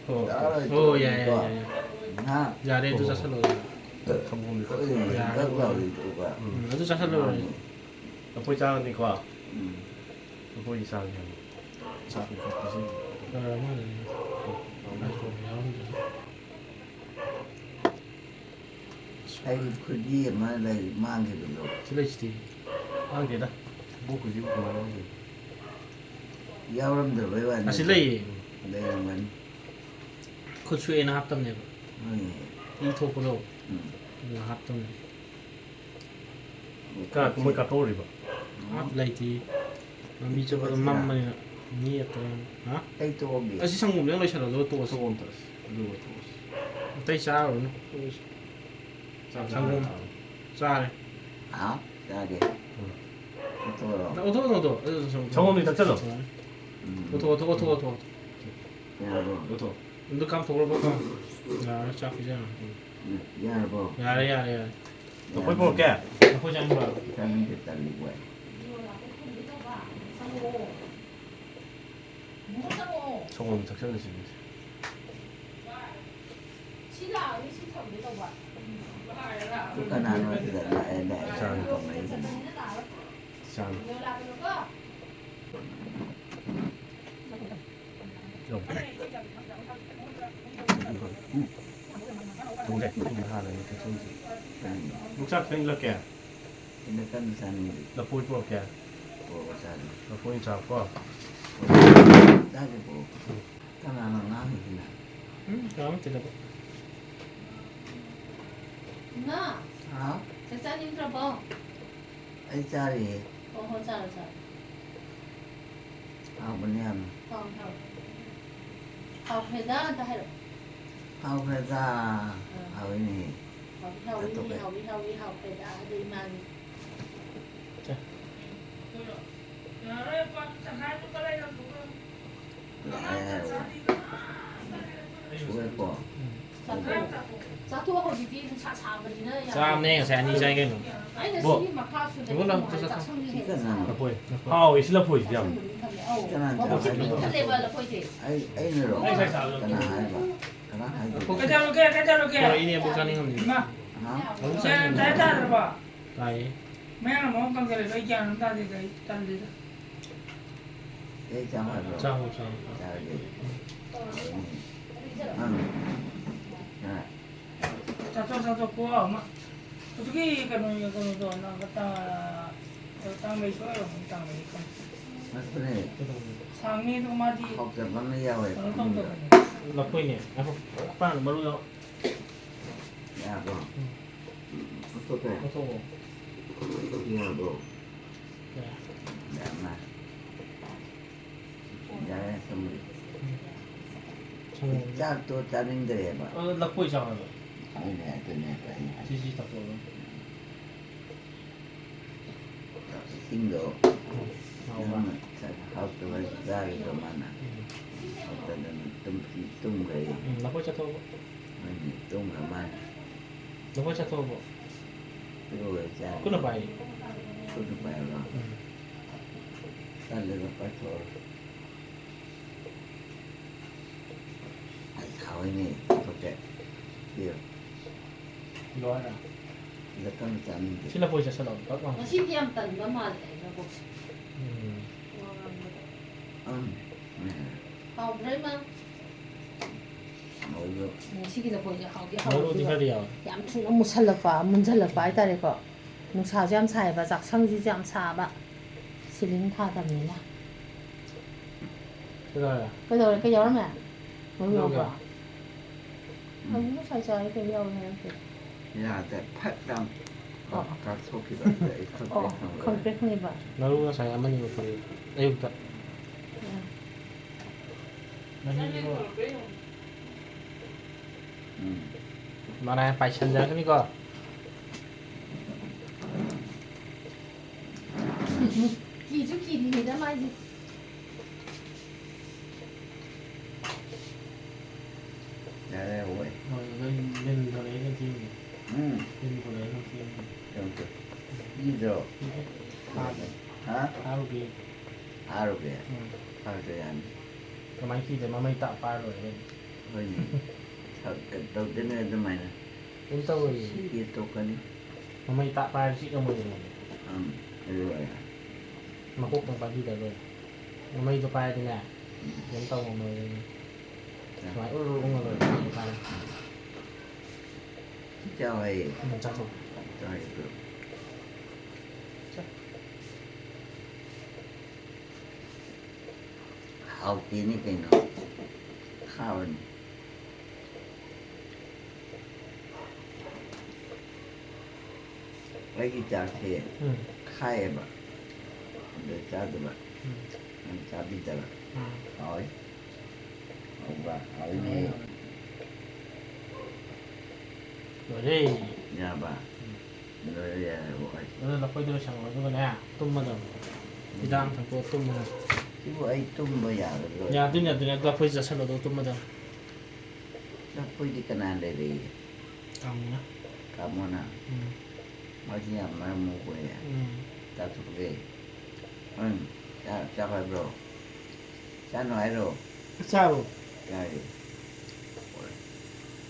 ꯍꯣ꯫ ꯆꯥꯔꯣꯏ꯫ ꯍꯣ, ꯌꯥꯏ, ꯌꯥꯏ, ꯌꯥꯏ, ꯌꯥꯏ꯫ ꯍꯥ? ꯌꯥꯔꯦ, ꯑꯗꯨ ꯍꯣ꯫ ꯆꯥꯁꯜꯂꯣ꯫ ꯊꯝꯕꯧꯗꯤ ꯈꯔ ꯍꯣꯏ, ꯌꯥꯔꯦ, ꯀꯛ ꯂꯥꯎꯔꯤꯗꯨꯒ꯫ ꯎꯝ, ꯑꯗꯨ ꯆꯥꯁꯜꯂꯣ꯫ ꯃꯥꯅꯤ꯫ ꯂꯐꯣꯏ ꯆꯥꯔꯅꯤꯀꯣ꯫ ꯎꯝ꯫ ꯂꯐꯣꯏꯗꯤ ꯆꯥꯔꯅꯤ ꯍꯥꯏꯕ꯫ ꯆꯥꯛꯀꯤ ꯈꯔ ꯄꯤꯖꯒꯦ꯫ ꯂꯣꯏꯔ ꯃꯥꯜꯂꯦ꯫ ꯎꯝ꯫ ꯂꯐꯣꯏ ꯌꯥꯎꯔꯝꯗ꯭ꯔꯦ꯫ ꯑꯩꯒꯤ ꯈꯨꯖꯤ ꯑꯃ ꯂꯩ, ꯃꯥꯡꯈꯤꯕꯗꯣ꯫ ꯁꯤ ꯂꯩꯁꯤꯗꯤ꯫ ꯃꯥꯡꯗꯦꯗ꯫ ꯏꯕꯣꯛ ꯈꯨꯖꯤꯕꯨ ꯀꯃꯥꯏꯅ ꯃꯥꯡꯗꯣꯏꯅꯣ? ꯌꯥꯎꯔꯝꯗꯕꯩ ꯋꯥꯅꯤ꯫ ꯑꯁꯤ ꯂꯩꯌꯦ꯫ ꯂꯩꯔꯝꯒꯅꯤ꯫ ꯈꯨꯠ ꯁꯣꯛꯑꯦꯅ ꯍꯥꯞꯇꯕꯅꯦꯕ꯫ ꯍꯣꯏꯅꯦ꯫ ꯏ ꯊꯣꯛꯄꯗꯣ꯫ ꯎꯝ꯫ ꯑꯗꯨꯅ ꯍꯥꯞꯇꯕꯅꯦ꯫ ꯀꯥ-, ꯃꯣꯏ ꯀꯥꯞꯊꯣꯛꯎꯔꯤꯕ? ꯍꯥꯞ ꯂꯩꯇꯦ꯫ ꯂꯝꯕꯤ ꯆꯠꯄꯗ ꯃꯝꯕꯅꯤꯅ ꯃꯤ ꯑꯇꯩ꯫ ꯍꯥ? ꯑꯩ ꯇꯣꯛꯑꯒꯦ꯫ ꯑꯁꯤ ꯁꯪꯒꯣꯝꯗ ꯂꯣꯏꯁꯜꯂꯣ, ꯑꯗꯨꯒ ꯇꯣꯛꯑꯁꯤ꯫ ꯁꯪꯒꯣꯝ ꯇꯧꯔꯁꯤ꯫ ꯑꯗꯨꯒ ꯇꯣꯛꯑꯁꯤ꯫ ꯑꯇꯩ ꯆꯥꯔꯨꯔꯅꯨ, ꯇꯣꯛꯑꯁꯤ꯫ ꯆꯥꯛ ꯁꯪꯒꯣꯝ ꯆꯥꯔꯕ? ꯆꯥꯔꯦ꯫ ꯍꯥ? ꯆꯥꯗꯦ꯫ ꯎꯝ꯫ ꯑꯣꯊꯣꯛꯑꯣ꯫ ꯅꯪ ꯑꯣꯊꯣꯛꯑꯣ, ꯑꯣꯊꯣꯛꯑꯣ꯫ ꯑꯗꯨ ꯁꯪꯒꯣꯝ ꯁꯪꯒꯣꯝꯗꯤ ꯊꯛꯆꯜꯂꯣ꯫ ꯎꯝ꯫ ꯑꯣꯊꯣꯛꯑꯣ, ꯑꯣꯊꯣꯛꯑꯣ, ꯑꯣꯊꯣꯛꯑꯣ, ꯑꯣꯊꯣꯛꯑꯣ꯫ ꯌꯥꯔꯕꯣ? ꯑꯣꯊꯣꯛꯑꯣ꯫ ꯑꯗꯨ ꯀꯥꯝꯊꯣꯛꯈ꯭ꯔꯣ, ꯀꯥꯝ-, ꯌꯥꯔꯦ, ꯆꯥꯛ ꯄꯤꯖꯔꯅꯤ꯫ ꯎꯝ꯫ ꯌꯥꯔꯕꯣ? ꯌꯥꯔꯦ, ꯌꯥꯔꯦ, ꯌꯥꯔꯦ꯫ ꯂꯐꯣꯏ ꯄꯨꯔꯛꯀꯦ? ꯂꯐꯣꯏ ꯆꯥꯅꯤꯡꯕ꯭ꯔꯣ? ꯆꯥꯅꯤꯡꯗꯦ, ꯇꯜꯂꯤ, ꯋꯥꯏ꯫ ꯁꯪꯒꯣꯝ ꯊꯛꯆꯜꯂꯁꯤ꯫ ꯁꯤ ꯂꯥꯛꯑꯒ ꯁꯤ ꯊꯝꯒꯦ ꯇꯧꯕ꯫ ꯀꯅꯥꯅꯣ ꯁꯤꯗ ꯂꯥꯛꯑꯦ ꯂꯥꯛꯑꯦ ꯇꯧꯅꯩꯁꯤꯅ? ꯆꯥꯡ꯫ ꯌꯣꯡꯁꯦ, ꯊꯨꯝ ꯍꯥꯜꯂꯒ ꯀꯦꯞꯁꯨꯜꯁꯦ꯫ ꯌꯣꯡꯆꯥꯛ ꯈꯤꯇꯪ ꯏꯜꯂꯛꯀꯦ꯫ ꯏꯜꯂꯛꯀꯅꯨ, ꯆꯥꯅꯤꯡꯗꯦ꯫ ꯂꯐꯣꯏ ꯄꯨꯔꯛꯀꯦ꯫ ꯄꯨꯔꯛꯑꯣ, ꯆꯥꯒꯦ꯫ ꯂꯐꯣꯏ ꯑꯣꯏꯅ ꯆꯥꯎꯀꯣ꯫ ꯆꯥꯒꯦ, ꯄꯨꯔꯛꯑꯣ꯫ ꯀꯅꯥꯅꯣ ꯉꯥꯡꯉꯤꯁꯤꯅ? ꯎꯝ, ꯀꯅꯥꯝ ꯅꯠꯇꯦꯗ꯫ ꯏꯃꯥ! ꯍꯥꯎ? ꯆꯥꯛ ꯆꯥꯅꯤꯡꯗ꯭ꯔꯕꯣ? ꯑꯩ ꯆꯥꯔꯤꯌꯦ꯫ ꯑꯣ ꯍꯣ, ꯆꯥꯔꯣ, ꯆꯥꯔꯣ꯫ ꯍꯥꯎꯕꯅꯦ ꯌꯥꯝꯅ꯫ ꯍꯥꯎ, ꯍꯥꯎ꯫ ꯍꯥꯎꯈ꯭ꯔꯦꯗ, ꯑꯝꯇ ꯍꯥꯏꯔꯛꯑꯣ꯫ ꯍꯥꯎꯈ꯭ꯔꯦꯗ꯫ ꯑꯥ꯫ ꯍꯥꯎꯋꯤꯅꯦ꯫ ꯍꯥꯎꯋꯤ, ꯍꯥꯎꯋꯤ, ꯆꯥꯊꯣꯛꯈ꯭ꯔꯦ꯫ ꯍꯥꯎꯋꯤ, ꯍꯥꯎꯋꯤ, ꯍꯥꯎꯈ꯭ꯔꯦꯗ, ꯑꯗꯨ ꯏꯃꯥꯒꯤ꯫ ꯆꯥ꯫ ꯌꯥꯔꯦ, ꯄꯥ-, ꯇꯪꯈꯥꯏꯃꯨꯛꯀ ꯂꯩꯔꯝꯃꯣ꯫ ꯂꯥꯛꯑꯦ ꯍꯥꯏꯔꯣ꯫ ꯁꯣꯏꯀꯣ꯫ ꯆꯥꯊꯣꯛꯑꯣ꯫ ꯆꯥꯊꯣꯛꯑꯣ, ꯍꯧꯖꯤꯛꯇꯤ ꯅꯨꯡꯁꯥ ꯁꯥꯕꯅꯤꯅ ꯌꯥꯔꯦ꯫ ꯆꯥꯕꯅꯦ, ꯉꯁꯥꯏ ꯑꯅꯤ ꯆꯥꯏ ꯀꯩꯅꯣ꯫ ꯑꯩꯅ ꯕꯣ, ꯁꯤꯒꯤ ꯃꯈꯥꯁꯨꯗ ꯏꯕꯨꯡꯉꯣ, ꯌꯦꯡꯉꯣ, ꯆꯥ, ꯆꯥ, ꯆꯥ꯫ ꯆꯥꯛꯁꯪꯒꯤ ꯁꯤ ꯍꯦꯟꯅ ꯀꯅꯥꯅꯣ? ꯁꯥꯕ꯫ ꯂꯐꯣꯏ, ꯂꯐꯣꯏ꯫ ꯆꯥꯛꯁꯪꯗꯗꯤ ꯈꯜꯂꯦ꯫ ꯑꯧ, ꯀꯅꯥꯅ ꯃꯈꯨꯠꯁꯦ ꯆꯥꯕ ꯍꯥꯏꯅꯣ? ꯄꯤꯛꯊꯜꯂꯦꯕ ꯂꯐꯣꯏꯁꯦ꯫ ꯑꯩ, ꯑꯩꯅꯔꯣ? ꯑꯩ ꯉꯁꯥꯏ ꯆꯥꯕꯗꯣ꯫ ꯀꯅꯥ ꯍꯥꯏꯕ? ꯀꯅꯥ ꯍꯥꯏꯕ? ꯀꯩꯗꯧꯔꯒꯦ, ꯀꯩꯗꯧꯔꯒꯦ? ꯄꯣꯔꯛꯏꯅꯦ, ꯑꯕꯣꯛ ꯆꯥꯅꯤꯡꯉꯝꯅꯤ꯫ ꯏꯃꯥ, ꯍꯥ? ꯒ꯭ꯌꯥꯟ ꯇꯥꯏ ꯇꯥꯗ꯭ꯔꯕꯣ? ꯇꯥꯏꯌꯦ꯫ ꯃꯌꯥꯡ ꯑꯃ ꯀꯪꯁꯤꯜꯂꯦ, ꯑꯩ ꯒ꯭ꯌꯥꯟ ꯑꯃ ꯇꯥꯗꯦꯗ, ꯑꯩ ꯇꯜꯂꯦꯗ꯫ ꯑꯩ ꯆꯥꯎ ꯍꯥꯏꯕ꯭ꯔꯣ? ꯆꯥꯎ, ꯆꯥꯎ꯫ ꯆꯥꯔꯒꯦ꯫ ꯎꯝ꯫ ꯑꯥ꯫ ꯑꯥ꯫ ꯆꯥꯊꯣꯛ, ꯆꯥꯊꯣꯛ, ꯄꯣ ꯑꯃ꯫ ꯍꯧꯖꯤꯛꯀꯤ ꯀꯩꯅꯣ, ꯀꯩꯅꯣꯗꯣ, ꯅꯪ ꯇꯥ-, ꯇꯥꯡ ꯂꯩꯁꯨ ꯑꯣꯏꯔꯝꯒꯅꯤ, ꯇꯥꯡ ꯂꯩ ꯈꯪꯗꯦ꯫ ꯅꯠꯇꯦꯅꯦ꯫ ꯁꯥꯡꯅꯤ ꯑꯗꯨ ꯃꯥꯗꯤ ꯍꯥꯎꯇꯕ ꯑꯃ ꯌꯥꯎꯋꯦ ꯀꯩꯅꯣ ꯈꯪꯗꯦ꯫ ꯇꯧꯗꯕꯅꯤ꯫ ꯂꯐꯣꯏꯅꯦ꯫ ꯉꯥꯏꯈꯣ꯫ ꯄꯥꯟ ꯃꯔꯨ ꯌꯥꯎ-, ꯌꯥꯕ꯭ꯔꯣ? ꯎꯝ꯫ ꯎꯝ, ꯂꯧꯊꯣꯛꯈ꯭ꯔꯦ? ꯂꯧꯊꯣꯛꯑꯣ꯫ ꯂꯧꯊꯣꯛꯄ ꯌꯥꯕ꯭ꯔꯣ? ꯌꯥꯏ꯫ ꯌꯥꯝꯅ꯫ ꯌꯥꯔꯦ, ꯊꯝꯃꯒꯦ꯫ ꯎꯝ꯫ ꯆꯥꯛꯇꯣ ꯆꯥꯅꯤꯡꯗ꯭ꯔꯦꯕ꯫ ꯑꯗꯣ ꯂꯐꯣꯏ ꯆꯥꯎ ꯍꯥꯏꯕ꯫ ꯍꯣꯏꯅꯦ, ꯑꯗꯨꯅꯦꯕ ꯑꯩꯅ ꯍꯥꯏꯁꯦ꯫ ꯁꯤ, ꯁꯤ ꯇꯧꯊꯣꯛꯑꯒ꯫ ꯏꯁꯤꯡꯗꯣ ꯎꯝ꯫ ꯍꯥꯎꯕ꯫ ꯅꯪꯅ ꯍꯥꯎꯇꯕ ꯆꯥꯔꯤꯗꯣ ꯃꯥꯅ꯫ ꯎꯝ꯫ ꯍꯥꯎꯇꯗꯅ ꯇꯨꯝ-, ꯇꯨꯝꯈ꯭ꯔꯦ꯫ ꯎꯝ, ꯂꯐꯣꯏ ꯆꯥꯊꯣꯛꯑꯣ꯫ ꯍꯣꯏꯅꯦ, ꯇꯨꯝꯈ꯭ꯔ ꯃꯥꯅ꯫ ꯂꯐꯣꯏ ꯆꯥꯊꯣꯛꯑꯕꯣ? ꯄꯤꯔꯛꯑꯣ, ꯑꯩ ꯆꯥꯒꯦ꯫ ꯈꯨꯠꯅ ꯄꯥꯏ꯫ ꯈꯨꯠꯅ ꯄꯥꯏꯕ꯭ꯔꯣ? ꯎꯝ꯫ ꯇꯜꯂꯦꯗ, ꯄꯥꯏꯊꯣꯛꯑꯔꯣꯏ꯫ ꯑꯩ ꯊꯥꯑꯣꯏꯅꯦ ꯄꯣꯀꯦꯠ꯫ ꯄꯤꯌꯨ꯫ ꯂꯣꯏꯔꯦ꯫ ꯁꯤꯗ ꯀꯟꯅ ꯆꯥꯅꯤꯡꯗꯦ꯫ ꯁꯤ ꯂꯐꯣꯏ ꯆꯥꯁꯤꯜꯂꯣ꯫ ꯉꯁꯤꯗꯤ ꯌꯥꯝ ꯇꯟꯕ ꯃꯥꯜꯂꯦ ꯑꯩ ꯅꯕꯨꯛꯁꯦ꯫ ꯎꯝ꯫ ꯋꯥ ꯉꯥꯡꯕꯗ꯫ ꯎꯝ꯫ ꯍꯥꯎꯕ꯭ꯔꯥ, ꯏꯃꯥ? ꯍꯥꯎꯕ꯭ꯔꯥ? ꯉꯁꯤꯒꯤ ꯂꯐꯣꯏꯁꯦ ꯍꯥꯎꯗꯤ ꯍꯥꯎꯋꯦ, ꯃꯔꯨꯗꯤ ꯑꯗꯨꯒ ꯈꯔꯗꯤ ꯌꯥꯎꯋꯦ꯫ ꯌꯥꯝ ꯊꯨꯅ ꯃꯨꯁꯜꯂꯛꯄ, ꯃꯨꯟꯁꯜꯂꯛꯄ ꯍꯥꯏꯇꯥꯔꯦꯀꯣ꯫ ꯅꯨꯡꯁꯥꯁꯨ ꯌꯥꯝ ꯁꯥꯏꯌꯦꯕ, ꯆꯥꯛꯁꯪꯁꯤꯁꯨ ꯌꯥꯝ ꯁꯥꯕ꯫ ꯁꯤꯂꯤꯡ ꯊꯥꯗꯕꯅꯤꯅ꯫ ꯀꯩꯗꯧꯔꯦ? ꯀꯩꯗꯧꯔꯦ? ꯀꯩ ꯌꯥꯎꯔꯝꯃꯦ? ꯃꯔꯨ ꯌꯥꯎꯕ꯭ꯔꯣ? ꯌꯥꯎꯒꯦ꯫ ꯎꯝ꯫ ꯍꯧꯖꯤꯛ ꯉꯁꯥꯏ ꯆꯥꯔꯦ, ꯀꯩꯝ ꯌꯥꯎꯔꯦ ꯍꯥꯏꯔꯛꯇꯦ꯫ ꯌꯥꯗꯦ꯫ ꯐꯠ ꯂꯥꯎ ꯑꯣ꯫ ꯀꯥꯞꯊꯣꯛꯈꯤꯕ ꯑꯗꯨꯗ ꯑꯩ ꯈꯪꯄ꯭ꯔꯦꯛ ꯑꯣ, ꯈꯪꯄ꯭ꯔꯦꯛ꯫ ꯈꯪꯄ꯭ꯔꯦꯛꯅꯦꯕ꯫ ꯃꯔꯨ ꯉꯁꯥꯏ ꯑꯃꯅꯤ ꯄꯨꯔꯛꯑꯦ ꯑꯌꯨꯛꯇ꯫ ꯎꯝ꯫ ꯃꯍꯤꯗꯣ ꯎꯝ꯫ ꯃꯔꯥꯏ ꯄꯥꯏꯁꯟꯖꯔꯛꯀꯅꯤꯀꯣ꯫ ꯀꯤꯁꯨ ꯀꯤꯔꯤꯅꯤꯗ ꯃꯥꯏꯁꯦ꯫ ꯌꯥꯔꯦ, ꯍꯣꯏ꯫ ꯍꯣꯏ, ꯑꯗꯨ ꯂꯤꯟ ꯊꯣꯛꯂꯛꯑꯦ, ꯑꯗꯨ ꯊꯦꯡꯉꯦ꯫ ꯎꯝ꯫ ꯂꯤꯟ ꯊꯣꯛꯂꯛꯑꯦ, ꯑꯗꯨ ꯊꯦꯡꯉꯦ꯫ ꯀꯩꯅꯣ ꯇꯧ-, ꯀꯤꯗ꯭ꯔꯣ? ꯀꯤꯗꯦ꯫ ꯐꯥꯔꯨꯒꯦ꯫ ꯍꯥ? ꯐꯥꯔꯨꯒꯦ꯫ ꯎꯝ꯫ ꯐꯥꯔꯨꯒꯦ ꯌꯥꯅꯤ꯫ ꯀꯃꯥꯏꯅ ꯀꯤꯗꯦ? ꯃꯃꯩ ꯇꯥꯛ ꯄꯥꯏꯔ ꯂꯣꯏꯔꯦ ꯀꯩꯅꯣ꯫ ꯍꯣꯏꯅꯦ꯫ ꯊ-, ꯀ-, ꯇꯧꯗꯣꯏꯅꯦ ꯑꯗꯨꯃꯥꯏꯅ꯫ ꯀꯩꯝ ꯇꯧꯔꯣꯏꯌꯦ꯫ ꯁꯤꯒꯦ ꯇꯣꯛꯀꯅꯤ꯫ ꯃꯃꯩ ꯇꯥꯛ ꯄꯥꯏꯔ ꯆꯤꯛ ꯉꯝꯃꯣꯏꯗꯅ꯫ ꯑꯪ, ꯑꯗꯨ ꯑꯣꯏꯔꯦ꯫ ꯃꯀꯣꯛꯇꯪ ꯄꯥꯏꯕꯤꯗ ꯂꯣꯏꯔꯦ꯫ ꯃꯃꯩꯗꯣ ꯄꯥꯏꯔꯗꯤꯅꯦ, ꯎꯝ꯫ ꯀꯩꯝ ꯇꯧ ꯉꯝꯃꯣꯏ꯫ ꯑ꯫ ꯁꯨꯃꯥꯏꯅ ꯎꯔꯨ ꯎꯔꯨ ꯎꯪꯉ ꯂꯣꯏꯔꯦ, ꯃꯃꯩ ꯄꯥꯏꯔꯒ꯫ ꯁꯤ ꯆꯥꯎ ꯍꯥꯏꯌꯦ꯫ ꯎꯝ, ꯆꯥꯊꯣꯛ꯫ ꯆꯥꯔꯤꯕ꯭ꯔꯣ? ꯆꯥ꯫ ꯍꯥꯎꯇꯦꯅꯦ ꯀꯩꯅꯣ꯫ ꯈꯥꯕꯅꯤ꯫ ꯑꯩꯒꯤ ꯆꯥꯛꯁꯦ ꯎꯝ꯫ ꯈꯥꯏꯌꯦꯕ꯫ ꯑꯗꯨ ꯆꯥꯗꯕ꯫ ꯎꯝ꯫ ꯅꯪ ꯆꯥꯕꯤꯗꯕ꯫ ꯎꯝ꯫ ꯍꯥꯎꯋꯤ꯫ ꯍꯥꯎꯕ꯭ꯔꯥ? ꯍꯥꯎꯋꯤꯅꯦ꯫ ꯍꯥꯎꯋꯤ, ꯍꯥꯎꯋꯤ꯫ ꯂꯣꯏꯔꯦ꯫ ꯌꯥꯔꯕ? ꯎꯝ꯫ ꯂꯣꯏꯔꯦ, ꯌꯥꯔꯦ, ꯑꯣ, ꯑꯩ ꯑꯗꯨ ꯂꯐꯣꯏꯗꯣ ꯂꯣꯏꯁꯜꯂꯣ, ꯑꯗꯨꯒꯅꯦ, ꯇꯨꯝꯃꯗꯕꯅꯤ꯫ ꯎꯝ꯫ ꯍꯤꯗꯥꯛ ꯑꯃ ꯊꯛꯇꯣꯛꯑ ꯇꯨꯝꯃꯗꯕꯅꯤ꯫ ꯁꯤꯕꯨ ꯑꯩ ꯇꯨꯝꯕ ꯌꯥꯒꯗ꯭ꯔꯣ? ꯌꯥꯗꯣꯏꯅꯦ, ꯌꯥꯗꯣꯏꯅꯦ꯫ ꯑꯗꯨ ꯂꯐꯣꯏ ꯆꯥꯁꯜꯂꯣ, ꯑꯗꯨꯒ ꯇꯨꯝꯃꯗꯕꯅꯤ꯫ ꯂꯐꯣꯏꯗꯤ ꯀꯅꯥ ꯂꯩꯔꯛꯏ? ꯇꯥꯃꯣꯅ꯫ ꯇꯥꯃꯣꯅ? ꯎꯝ꯫ ꯃꯥꯗꯤ ꯌꯥꯝ ꯃꯔꯝ ꯃꯣꯛꯄꯅꯦ꯫ ꯎꯝ꯫ ꯆꯥꯊꯣꯛꯀꯦ꯫ ꯎꯝ꯫ ꯆꯥ-, ꯆꯥꯎ ꯍꯥꯏꯕ꯭ꯔꯣ? ꯆꯥꯅꯨ ꯍꯥꯏꯔꯣ? ꯆꯥꯔꯣ꯫ ꯆꯥꯒꯦ꯫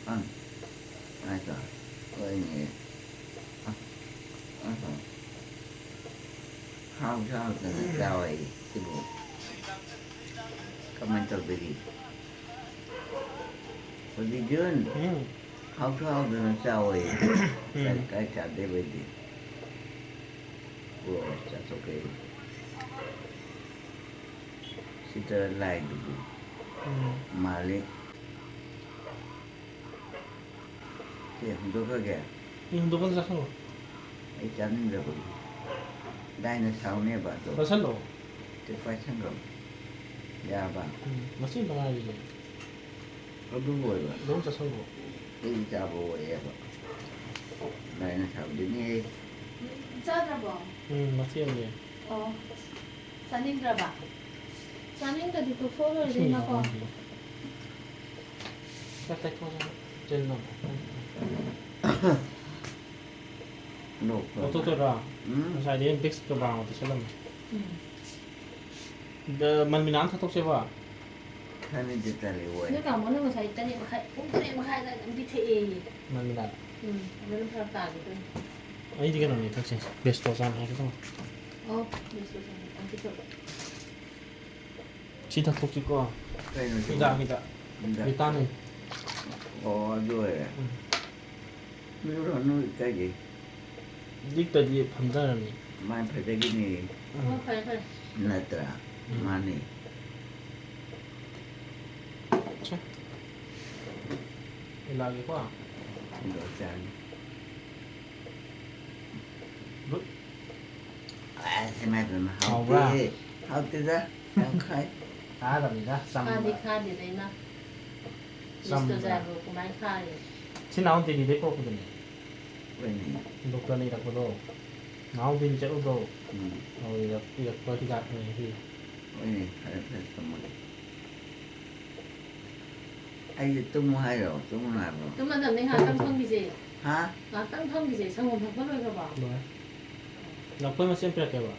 ꯎꯝ꯫ ꯉꯥꯏꯈꯣ꯫ ꯍꯣꯏꯅꯦ꯫ ꯑ, ꯑ, ꯍꯥꯎꯁꯨ ꯍꯥꯎꯇꯅ ꯆꯥꯎꯋꯦ ꯁꯤꯕꯨ꯫ ꯀꯃꯥꯏꯅ ꯇꯧꯗꯣꯔꯤ? ꯍꯧꯖꯤꯛ ꯖꯨꯟ ꯎꯝ꯫ ꯍꯥꯎꯁꯨ ꯍꯥꯎꯗꯅ ꯆꯥꯎꯋꯦ꯫ ꯎꯝ꯫ ꯀꯥꯏ, ꯀꯥꯏ ꯆꯥꯗꯣꯏꯕ ꯑꯩꯗꯤ? ꯑꯣ, ꯆꯥꯊꯣꯛꯀꯦ꯫ ꯁꯤꯗ ꯂꯥꯏꯗꯨꯕꯨ ꯎꯝ꯫ ꯃꯥꯜꯂꯤ꯫ ꯁꯤ ꯍꯨꯟꯗꯣꯛꯈ꯭ꯔꯒꯦ? ꯎꯝ, ꯍꯨꯟꯗꯣꯛꯀꯅꯨ, ꯆꯥꯁꯜꯂꯣ꯫ ꯑꯩ ꯆꯥꯅꯤꯡꯗꯕꯒꯤ꯫ ꯗꯥꯏꯅ ꯁꯥꯎꯅꯦꯕ ꯑꯗꯣ꯫ ꯆꯥꯁꯜꯂꯣ꯫ ꯁꯤ ꯄꯥꯏꯁꯟꯈ꯭ꯔꯣ꯫ ꯌꯥꯕ? ꯎꯝ, ꯃꯆꯦꯠ ꯑꯃ ꯉꯥꯏꯔꯤꯌꯦ꯫ ꯑꯗꯨ ꯑꯣꯏꯕ꯫ ꯑꯗꯨꯝ ꯆꯥꯁꯜꯂꯣ꯫ ꯑꯩ ꯆꯥꯕ ꯑꯣꯏꯌꯦꯕ꯫ ꯗꯥꯏꯅ ꯁꯥꯎꯗꯣꯏꯅꯦꯍꯦ꯫ ꯆꯥꯗ꯭ꯔꯕꯣ? ꯎꯝ, ꯃꯆꯦꯠ ꯑꯃꯅꯦ꯫ ꯑꯣ꯫ ꯆꯥꯅꯤꯡꯗ꯭ꯔꯕ? ꯆꯥꯅꯤꯡꯗ꯭ꯔꯗꯤ ꯇꯣꯛꯊꯣꯛꯑ ꯂꯣꯏꯔꯦ ꯏꯁꯤꯡ ꯀꯩꯅꯣꯀꯣ꯫ ꯌꯥꯎꯔꯝꯗꯦ꯫ ꯈꯔ ꯇꯩꯊꯣꯛꯑꯣ, ꯆꯦ ꯅꯝꯃꯣ꯫ ꯂꯣꯛ ꯈꯨꯕ꯫ ꯂꯧꯊꯣꯛꯇꯣꯏꯔꯣ? ꯎꯝ꯫ ꯉꯁꯥꯏꯗꯤ ꯑꯩꯅ ꯕꯤꯛꯁꯀ ꯕꯥꯝꯒ ꯇꯩꯁꯜꯂꯝꯃꯦ꯫ ꯎꯝ꯫ ꯗ-, ꯃꯟꯃꯤꯅꯥ ꯑꯃ ꯊꯛꯇꯣꯛꯁꯦꯕ꯫ ꯈꯔꯅꯤꯗꯤ ꯇꯜꯂꯤ ꯋꯥꯏ꯫ ꯅꯣꯏ ꯇꯥꯃꯣꯅ ꯉꯁꯥꯏ ꯇꯔꯦꯠ ꯃꯈꯥꯏ, ꯄꯨꯡ ꯇꯔꯦꯠ ꯃꯈꯥꯏ ꯑꯗꯥꯏꯗ ꯑꯃꯗꯤ ꯊꯛꯑꯦꯌꯦ꯫ ꯃꯟꯃꯤꯅꯥ꯫ ꯎꯝ, ꯑꯗꯨꯅ ꯐꯔꯛ ꯇꯥꯈꯤꯗꯣꯏꯅꯤ꯫ ꯑꯩꯗꯤ ꯀꯩꯅꯣꯅꯦ ꯊꯛꯁꯦ, ꯕꯦꯁꯇꯣ ꯆꯥꯅꯤ ꯍꯥꯏꯒꯦ ꯇꯧꯕ꯫ ꯑꯣ, ꯕꯦꯁꯇꯣ ꯆꯥꯅꯤ꯫ ꯑꯗꯨ ꯇꯧꯔꯣ꯫ ꯁꯤ ꯊꯛꯇꯣꯛꯁꯤꯀꯣ꯫ ꯀꯩꯅꯣ ꯁꯤꯕꯣ? ꯍꯤꯗꯥꯛ, ꯍꯤꯗꯥꯛ꯫ ꯍꯤꯗꯥꯛ꯫ ꯚꯤꯇꯥꯃꯤꯟ꯫ ꯑꯣ, ꯑꯗꯨ ꯑꯣꯏꯔꯦ꯫ ꯎꯝ꯫ ꯅꯣꯏꯔꯣ, ꯅꯣꯏ ꯀꯥꯏꯗꯩ? ꯂꯤꯛꯇꯗꯤ ꯐꯝꯊꯔꯝꯃꯤ꯫ ꯃꯥꯏ ꯐꯖꯈꯤꯅꯤ꯫ ꯎꯝ꯫ ꯑꯣ, ꯐꯔꯦ, ꯐꯔꯦ꯫ ꯅꯠꯇ꯭ꯔꯥ? ꯎꯝ꯫ ꯃꯥꯅꯤ꯫ ꯁꯦ꯫ ꯑꯩ ꯂꯥꯛꯑꯒꯦꯀꯣ꯫ ꯑꯗꯣ ꯆꯥꯅꯤ꯫ ꯒꯨꯗ꯫ ꯑꯁ, ꯏꯃꯥꯏ ꯄꯦꯝꯃ, ꯍꯥꯎꯕ꯭ꯔꯥ? ꯍꯥꯎꯇꯦꯍꯦ꯫ ꯍꯥꯎꯇꯦꯗ, ꯌꯥꯝ ꯈꯥꯏ꯫ ꯈꯥꯗꯕꯅꯤꯗ, ꯆꯝꯅ꯫ ꯈꯥꯗꯤ ꯈꯥꯗꯦꯗ, ꯏꯃꯥ꯫ ꯆꯝꯅ꯫ ꯃꯤꯁꯇꯣ ꯖꯥꯏꯕꯨ ꯀꯃꯥꯏꯅ ꯈꯥꯔꯤ? ꯁꯤ ꯅꯥꯎ ꯗꯦꯜꯂꯤꯗꯩ ꯄꯨꯔꯛꯄꯗꯨꯅꯦ꯫ ꯍꯣꯏꯅꯦ꯫ ꯗꯣꯛꯇꯔꯅ ꯏꯔꯛꯄꯗꯣ꯫ ꯅꯥꯎ ꯗꯦꯜꯂꯤ ꯆꯠꯂꯨꯕ꯭ꯔꯣ? ꯎꯝ꯫ ꯑꯧ, ꯏꯔꯛ-, ꯏꯔꯛꯄ ꯍꯤꯗꯥꯛꯅꯦ ꯁꯤ꯫ ꯍꯣꯏꯅꯦ, ꯐꯔꯦ, ꯐꯔꯦ, ꯊꯝꯃꯒꯦ꯫ ꯑꯩꯁꯦ ꯇꯨꯝꯃꯣ ꯍꯥꯏꯔꯣ? ꯇꯨꯝꯃꯣ ꯍꯥꯏꯕ꯭ꯔꯣ? ꯇꯨꯝꯃꯗꯕꯅꯦ, ꯉꯥꯏꯍꯥꯛꯇꯪ ꯐꯝꯈꯤꯁꯦ꯫ ꯍꯥ? ꯉꯥꯏꯍꯥꯛꯇꯪ ꯐꯝꯈꯤꯁꯦ, ꯁꯪꯒꯣꯝ ꯊꯛꯄ ꯂꯣꯏꯈ꯭ꯔꯕꯣ? ꯂꯣꯏꯔꯦ꯫ ꯂꯐꯣꯏ ꯃꯆꯦꯠ ꯑꯃ ꯄꯤꯔꯛꯀꯦꯕ꯫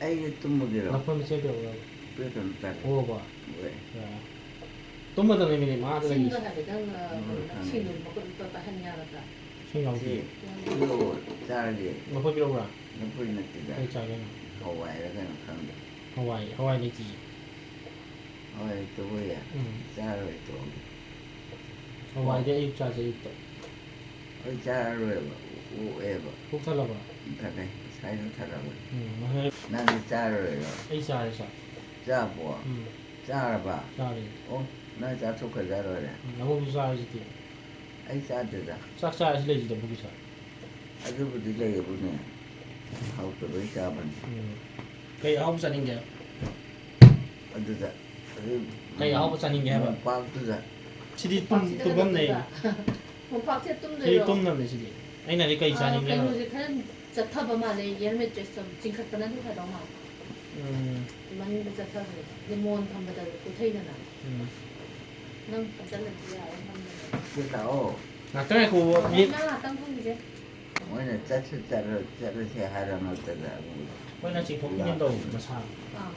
ꯑꯩꯁꯦ ꯇꯨꯝꯃꯒꯦꯔꯣ? ꯂꯐꯣꯏ ꯃꯆꯦꯠ ꯑꯃ ꯄꯤꯔꯛꯎꯔꯕ? ꯄꯤꯔꯛꯀꯅꯨ, ꯇꯜꯂꯦ꯫ ꯑꯣꯕ? ꯂꯣꯏꯔꯦ꯫ ꯌꯥꯔꯦ꯫ ꯇꯨꯝꯃꯗꯕꯅꯤ ꯃꯤꯅꯤꯠ ꯃꯉꯥꯗ ꯂꯩꯔꯤꯁꯦ꯫ ꯁꯤꯡꯗꯣ ꯍꯥꯏꯐꯦꯠꯇꯪ ꯎꯝ, ꯈꯪꯉꯦ꯫ ꯁꯤꯡꯗꯣ ꯃꯈꯨꯠ ꯑꯝꯇ ꯄꯥꯏꯍꯟ ꯌꯥꯒꯗ꯭ꯔꯥ? ꯁꯤꯡ ꯌꯥꯎꯗꯦ꯫ ꯁꯤ ꯄꯤꯔꯛꯑꯣ, ꯆꯥꯔꯒꯦ꯫ ꯂꯐꯣꯏ ꯄꯤꯔꯛꯎꯔꯥ? ꯂꯐꯣꯏ ꯅꯠꯇꯦꯗ꯫ ꯀꯩ ꯆꯥꯒꯦ ꯍꯥꯏꯅꯣ? ꯍꯋꯥꯏꯔ ꯀꯩꯅꯣ ꯈꯪꯗꯦ꯫ ꯍꯋꯥꯏ, ꯍꯋꯥꯏ ꯂꯩꯇꯤꯌꯦ꯫ ꯍꯋꯥꯏ ꯂꯩꯇꯕ ꯑꯣꯏꯌꯦ꯫ ꯎꯝ꯫ ꯆꯥꯔꯔꯣꯏ, ꯇꯣꯛꯑꯒꯦ꯫ ꯍꯋꯥꯏꯗꯤ ꯑꯌꯨꯛ ꯆꯥꯁꯦ, ꯑꯌꯨꯛꯇ꯫ ꯍꯣꯏ, ꯆꯥꯔꯔꯣꯏꯕ꯫ ꯑꯣꯛꯑꯦꯕ꯫ ꯄꯨꯛ ꯊꯜꯂꯕ? ꯊꯜꯂꯦ꯫ ꯉꯁꯥꯏꯅ ꯊꯜꯂꯕꯅꯤ꯫ ꯎꯝ, ꯉꯁꯥꯏ ꯅꯪꯗꯤ ꯆꯥꯔꯔꯣꯏꯔꯣ? ꯑꯩ ꯆꯥꯔꯦ ꯆꯥꯛ꯫ ꯆꯥꯕꯣ? ꯎꯝ꯫ ꯆꯥꯔꯕ? ꯆꯥꯔꯦ꯫ ꯑꯣ, ꯅꯪ ꯆꯥꯊꯣꯛꯈ꯭ꯔꯖꯥ ꯂꯣꯏꯔꯦ꯫ ꯎꯝ, ꯑꯃꯨꯛꯁꯨ ꯆꯥꯔꯁꯤꯗꯤ꯫ ꯑꯩ ꯆꯥꯗꯦꯗ꯫ ꯆꯥꯛ ꯆꯥꯔꯁꯤ ꯂꯩꯁꯤꯗ ꯄꯨꯈꯤ ꯆꯥꯛ꯫ ꯑꯗꯨꯕꯨꯗꯤ ꯂꯩꯌꯦꯕꯨꯅꯦ꯫ ꯍꯥꯎꯇꯕꯩ ꯆꯥꯕꯅꯤ꯫ ꯎꯝ꯫ ꯀꯩ ꯑꯍꯥꯎꯕ ꯆꯥꯅꯤꯡꯒꯦ? ꯑꯗꯨꯗ꯫ ꯑꯗꯨ ꯀꯩ ꯑꯍꯥꯎꯕ ꯆꯥꯅꯤꯡꯒꯦ ꯍꯥꯏꯕ? ꯃꯣꯝꯄꯥꯛꯇꯨꯗ꯫ ꯁꯤꯗꯤ ꯇꯨꯝ-, ꯃꯣꯝꯄꯥꯛꯁꯤꯗ ꯇꯨꯝꯐꯝꯅꯦ꯫ ꯀꯩꯗꯧꯗꯣꯏꯕ? ꯃꯣꯝꯄꯥꯛꯁꯦ ꯁꯤꯗꯤ ꯇꯨꯝꯗꯣꯏꯔꯣ? ꯇꯨꯝꯅꯕꯅꯦ ꯁꯤꯗꯤ꯫ ꯑꯩꯅꯗꯤ ꯀꯩ ꯑꯥ, ꯆꯥꯅꯤꯡꯒꯦ ꯍꯥꯏꯕ? ꯀꯩꯅꯣꯁꯦ ꯈꯔ ꯆꯠꯊꯕ ꯃꯥꯜꯂꯦ, air mattressꯇꯣ ꯆꯤꯡꯈꯠꯄꯅꯗꯤ ꯐꯗꯧ ꯃꯥꯜꯂꯦ꯫ ꯎꯝ꯫ ꯃꯅꯤꯡꯗ ꯆꯠꯊꯕꯅꯦ꯫ ꯑꯗꯩ ꯃꯣꯟ ꯊꯝꯕꯗ ꯀꯨꯊꯩꯗꯅ꯫ ꯎꯝ꯫ ꯅꯪ ꯐꯝꯖꯜꯂꯗꯤ ꯌꯥꯔꯣꯏ ꯐꯝꯕꯗ꯫ ꯁꯤ ꯂꯥꯛꯑꯣ꯫ ꯉꯥꯛꯇꯪ ꯉꯥꯏꯈꯣ, ꯃꯤ ꯅꯪ ꯉꯥꯛꯇꯪ ꯐꯝꯈꯤꯁꯦ꯫ ꯃꯣꯏꯅ ꯆꯠꯁꯤ ꯆꯠꯂꯣ-, ꯆꯠꯂꯁꯦ ꯍꯥꯏꯔ ꯃꯔꯛꯇꯗ ꯑꯃꯨꯛ ꯑꯩꯈꯣꯏꯅ ꯆꯤꯡꯊꯣꯛ ꯆꯤꯡꯁꯤꯟ ꯇꯧꯕ ꯃꯁꯥ꯫ ꯑꯥ,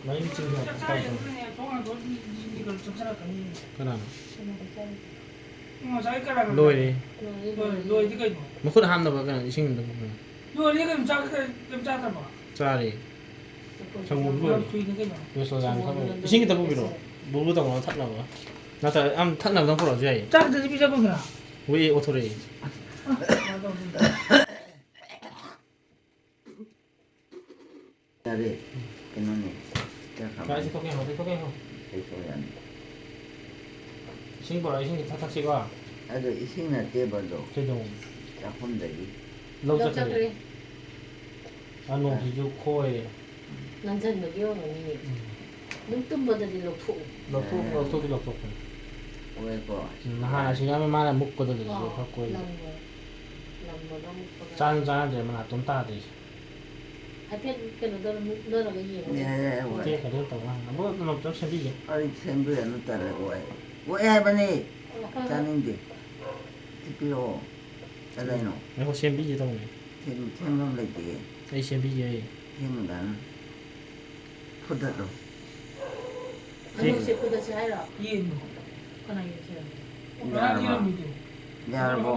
ꯃꯌꯨꯝ ꯆꯤꯡꯊꯣꯛ ꯆꯥꯛ ꯇꯧꯕ꯫ ꯆꯥꯔꯤꯉꯩꯗꯅꯦ ꯊꯣꯡ ꯍꯥꯡꯗꯣꯛꯑ ꯃꯤ, ꯃꯤ, ꯃꯤ ꯀꯩꯅꯣ ꯆꯪꯁꯤꯜꯂꯛꯀꯅꯤ꯫ ꯀꯅꯥꯅꯣ? ꯀꯩꯅꯣꯗ ꯆꯠꯂꯦ꯫ ꯉꯁꯥꯏ ꯀꯅꯥ ꯀꯅꯥ? ꯂꯣꯏꯔꯦ꯫ ꯂꯣꯏꯔꯦ, ꯂꯣꯏꯔꯦ, ꯂꯣꯏꯔꯦ꯫ ꯂꯣꯏꯔꯗꯤ ꯀꯩꯅꯣ? ꯃꯈꯨꯠ ꯍꯥꯝꯅꯕ ꯀꯩꯅꯣ ꯏꯁꯤꯡ ꯑꯝꯇ ꯄꯨꯈꯣ꯫ ꯂꯣꯏꯔꯗꯤ ꯀꯩꯅꯣ? ꯆꯥꯛ ꯀꯩ-, ꯀꯩꯝ ꯆꯥꯗ꯭ꯔꯕꯣ? ꯆꯥꯔꯦ꯫ ꯂꯐꯣꯏ ꯁꯪꯒꯣꯝ ꯆꯥꯕ꯫ ꯂꯣꯏꯔꯦ꯫ ꯌꯥꯝ ꯀꯨꯏꯅ ꯀꯩꯅꯣ? ꯀꯦꯁꯣꯜ ꯆꯥꯅꯤ ꯊꯛꯅꯕ꯫ ꯁꯪꯒꯣꯝ ꯏꯁꯤꯡ ꯈꯤꯇ ꯂꯣꯏꯔꯦ꯫ ꯄꯨꯕꯤꯔꯛꯑꯣ꯫ ꯕꯨꯕꯨ ꯇꯧꯅꯕ ꯊꯛꯅꯕ꯫ ꯅꯠꯇ꯭ꯔ ꯌꯥꯝ ꯊꯛꯅꯕꯗꯪ ꯄꯨꯔꯛꯑꯁꯨ ꯌꯥꯏꯌꯦ꯫ ꯆꯥꯛ ꯈꯤꯇꯗꯤ ꯄꯤꯖꯕ ꯈꯔ? ꯋꯦ ꯑꯣꯊꯣꯔꯛꯑꯦ꯫ ꯀꯃꯥꯏꯅ ꯇꯧꯕꯅꯣ? ꯌꯥꯔꯦ꯫ ꯀꯩꯅꯣꯅꯦ꯫ ꯆꯥꯛ ꯀꯥꯏꯁꯤ ꯈꯥꯕꯥꯅꯤ꯫ ꯊꯣꯛꯀꯦ ꯍꯥꯏꯕ, ꯊꯣꯛꯀꯦ ꯍꯥꯏꯕ꯫ ꯀꯩꯁꯨ ꯌꯥꯅꯤ꯫ ꯏꯁꯤꯡ ꯄꯨꯔꯛꯑꯣ, ꯏꯁꯤꯡ ꯈꯤꯇ ꯊꯛꯁꯤꯀꯣ꯫ ꯑꯗꯣ ꯏꯁꯤꯡ ꯅꯠꯇꯦꯕ ꯑꯗꯣ꯫ ꯀꯩꯗꯧ? ꯆꯥꯛꯈꯨꯝꯗꯒꯤ꯫ ꯂꯧ ꯂꯧ ꯆꯠꯈ꯭ꯔꯦ꯫ ꯆꯠꯈ꯭ꯔꯦ꯫ ꯑꯥ, ꯅꯣꯡꯁꯤꯁꯨ ꯈꯣꯏꯔꯦ꯫ ꯅꯟꯁꯤꯟꯕꯒꯤ ꯑꯣꯏꯔꯝꯒꯅꯤꯅꯦ꯫ ꯎꯝ꯫ ꯑꯗꯨꯝ ꯇꯨꯝꯕꯗꯗꯤ ꯂꯧꯊꯣꯛꯎ꯫ ꯂꯧꯊꯣꯛ-, ꯂꯧꯊꯣꯛꯇꯤ ꯂꯧꯊꯣꯛꯄꯅꯤ꯫ ꯍꯣꯏꯀꯣ꯫ ꯎꯝ, ꯅꯍꯥꯟ ꯑꯁꯤꯒ ꯃꯥꯅ ꯃꯨꯛꯄꯗꯨꯗꯁꯨ ꯑꯣ, ꯈꯔ ꯀꯣꯏ꯫ ꯂꯪꯕ꯫ ꯂꯪꯕꯗꯣ ꯃꯨꯛꯄꯒ꯫ ꯆꯥꯁꯨ ꯆꯥꯅꯗ꯭ꯔꯦ, ꯃꯅꯥꯇꯣꯟ ꯇꯥꯗ꯭ꯔꯤꯁꯦ꯫ ꯍꯥꯏꯐꯦꯠ ꯀꯩꯅꯣ ꯇꯧꯔ ꯃꯨꯛꯅꯔꯒ ꯌꯦꯡꯉꯨꯅꯦ꯫ ꯌꯥꯏ, ꯌꯥꯏ, ꯍꯣꯏ꯫ ꯇꯦꯛꯈ꯭ꯔꯗꯤ ꯇꯧ ꯃꯥꯜꯂꯦ꯫ ꯑꯃꯨꯛ ꯑꯗꯨꯝ ꯑꯝꯇ ꯁꯦꯝꯕꯤꯒꯦ꯫ ꯑꯩ ꯁꯦꯝꯕꯤꯔꯅꯨ, ꯇꯜꯂꯦ, ꯑꯣꯛꯑꯦ꯫ ꯑꯣꯛꯑꯦ ꯍꯥꯏꯕꯅꯤ꯫ ꯑꯣ, ꯈꯔ ꯆꯥꯅꯤꯡꯗꯦ꯫ ꯁꯤ ꯄꯤꯔꯛꯑꯣ꯫ ꯀꯗꯥꯏꯅꯣ? ꯉꯥꯏꯈꯣ, ꯁꯦꯝꯕꯤꯒꯦ ꯇꯧꯕꯅꯦ꯫ ꯁꯦꯝ-, ꯁꯦꯝꯐꯝ ꯂꯩꯇꯦ꯫ ꯑꯩ ꯁꯦꯝꯕꯤꯒꯦ꯫ ꯁꯦꯝꯃꯨꯗꯅ꯫ ꯐꯨꯠꯇꯠꯂꯣ꯫ ꯁꯤ ꯁꯦ ꯀꯨꯗ ꯁꯦ ꯍꯥꯏꯔꯣ? ꯌꯦꯟꯗꯣ꯫ ꯀꯅꯥ ꯌꯦꯟ ꯁꯦ ꯍꯥꯏꯔꯣ? ꯌꯥꯔꯕꯣ? ꯌꯥꯔꯕꯣ?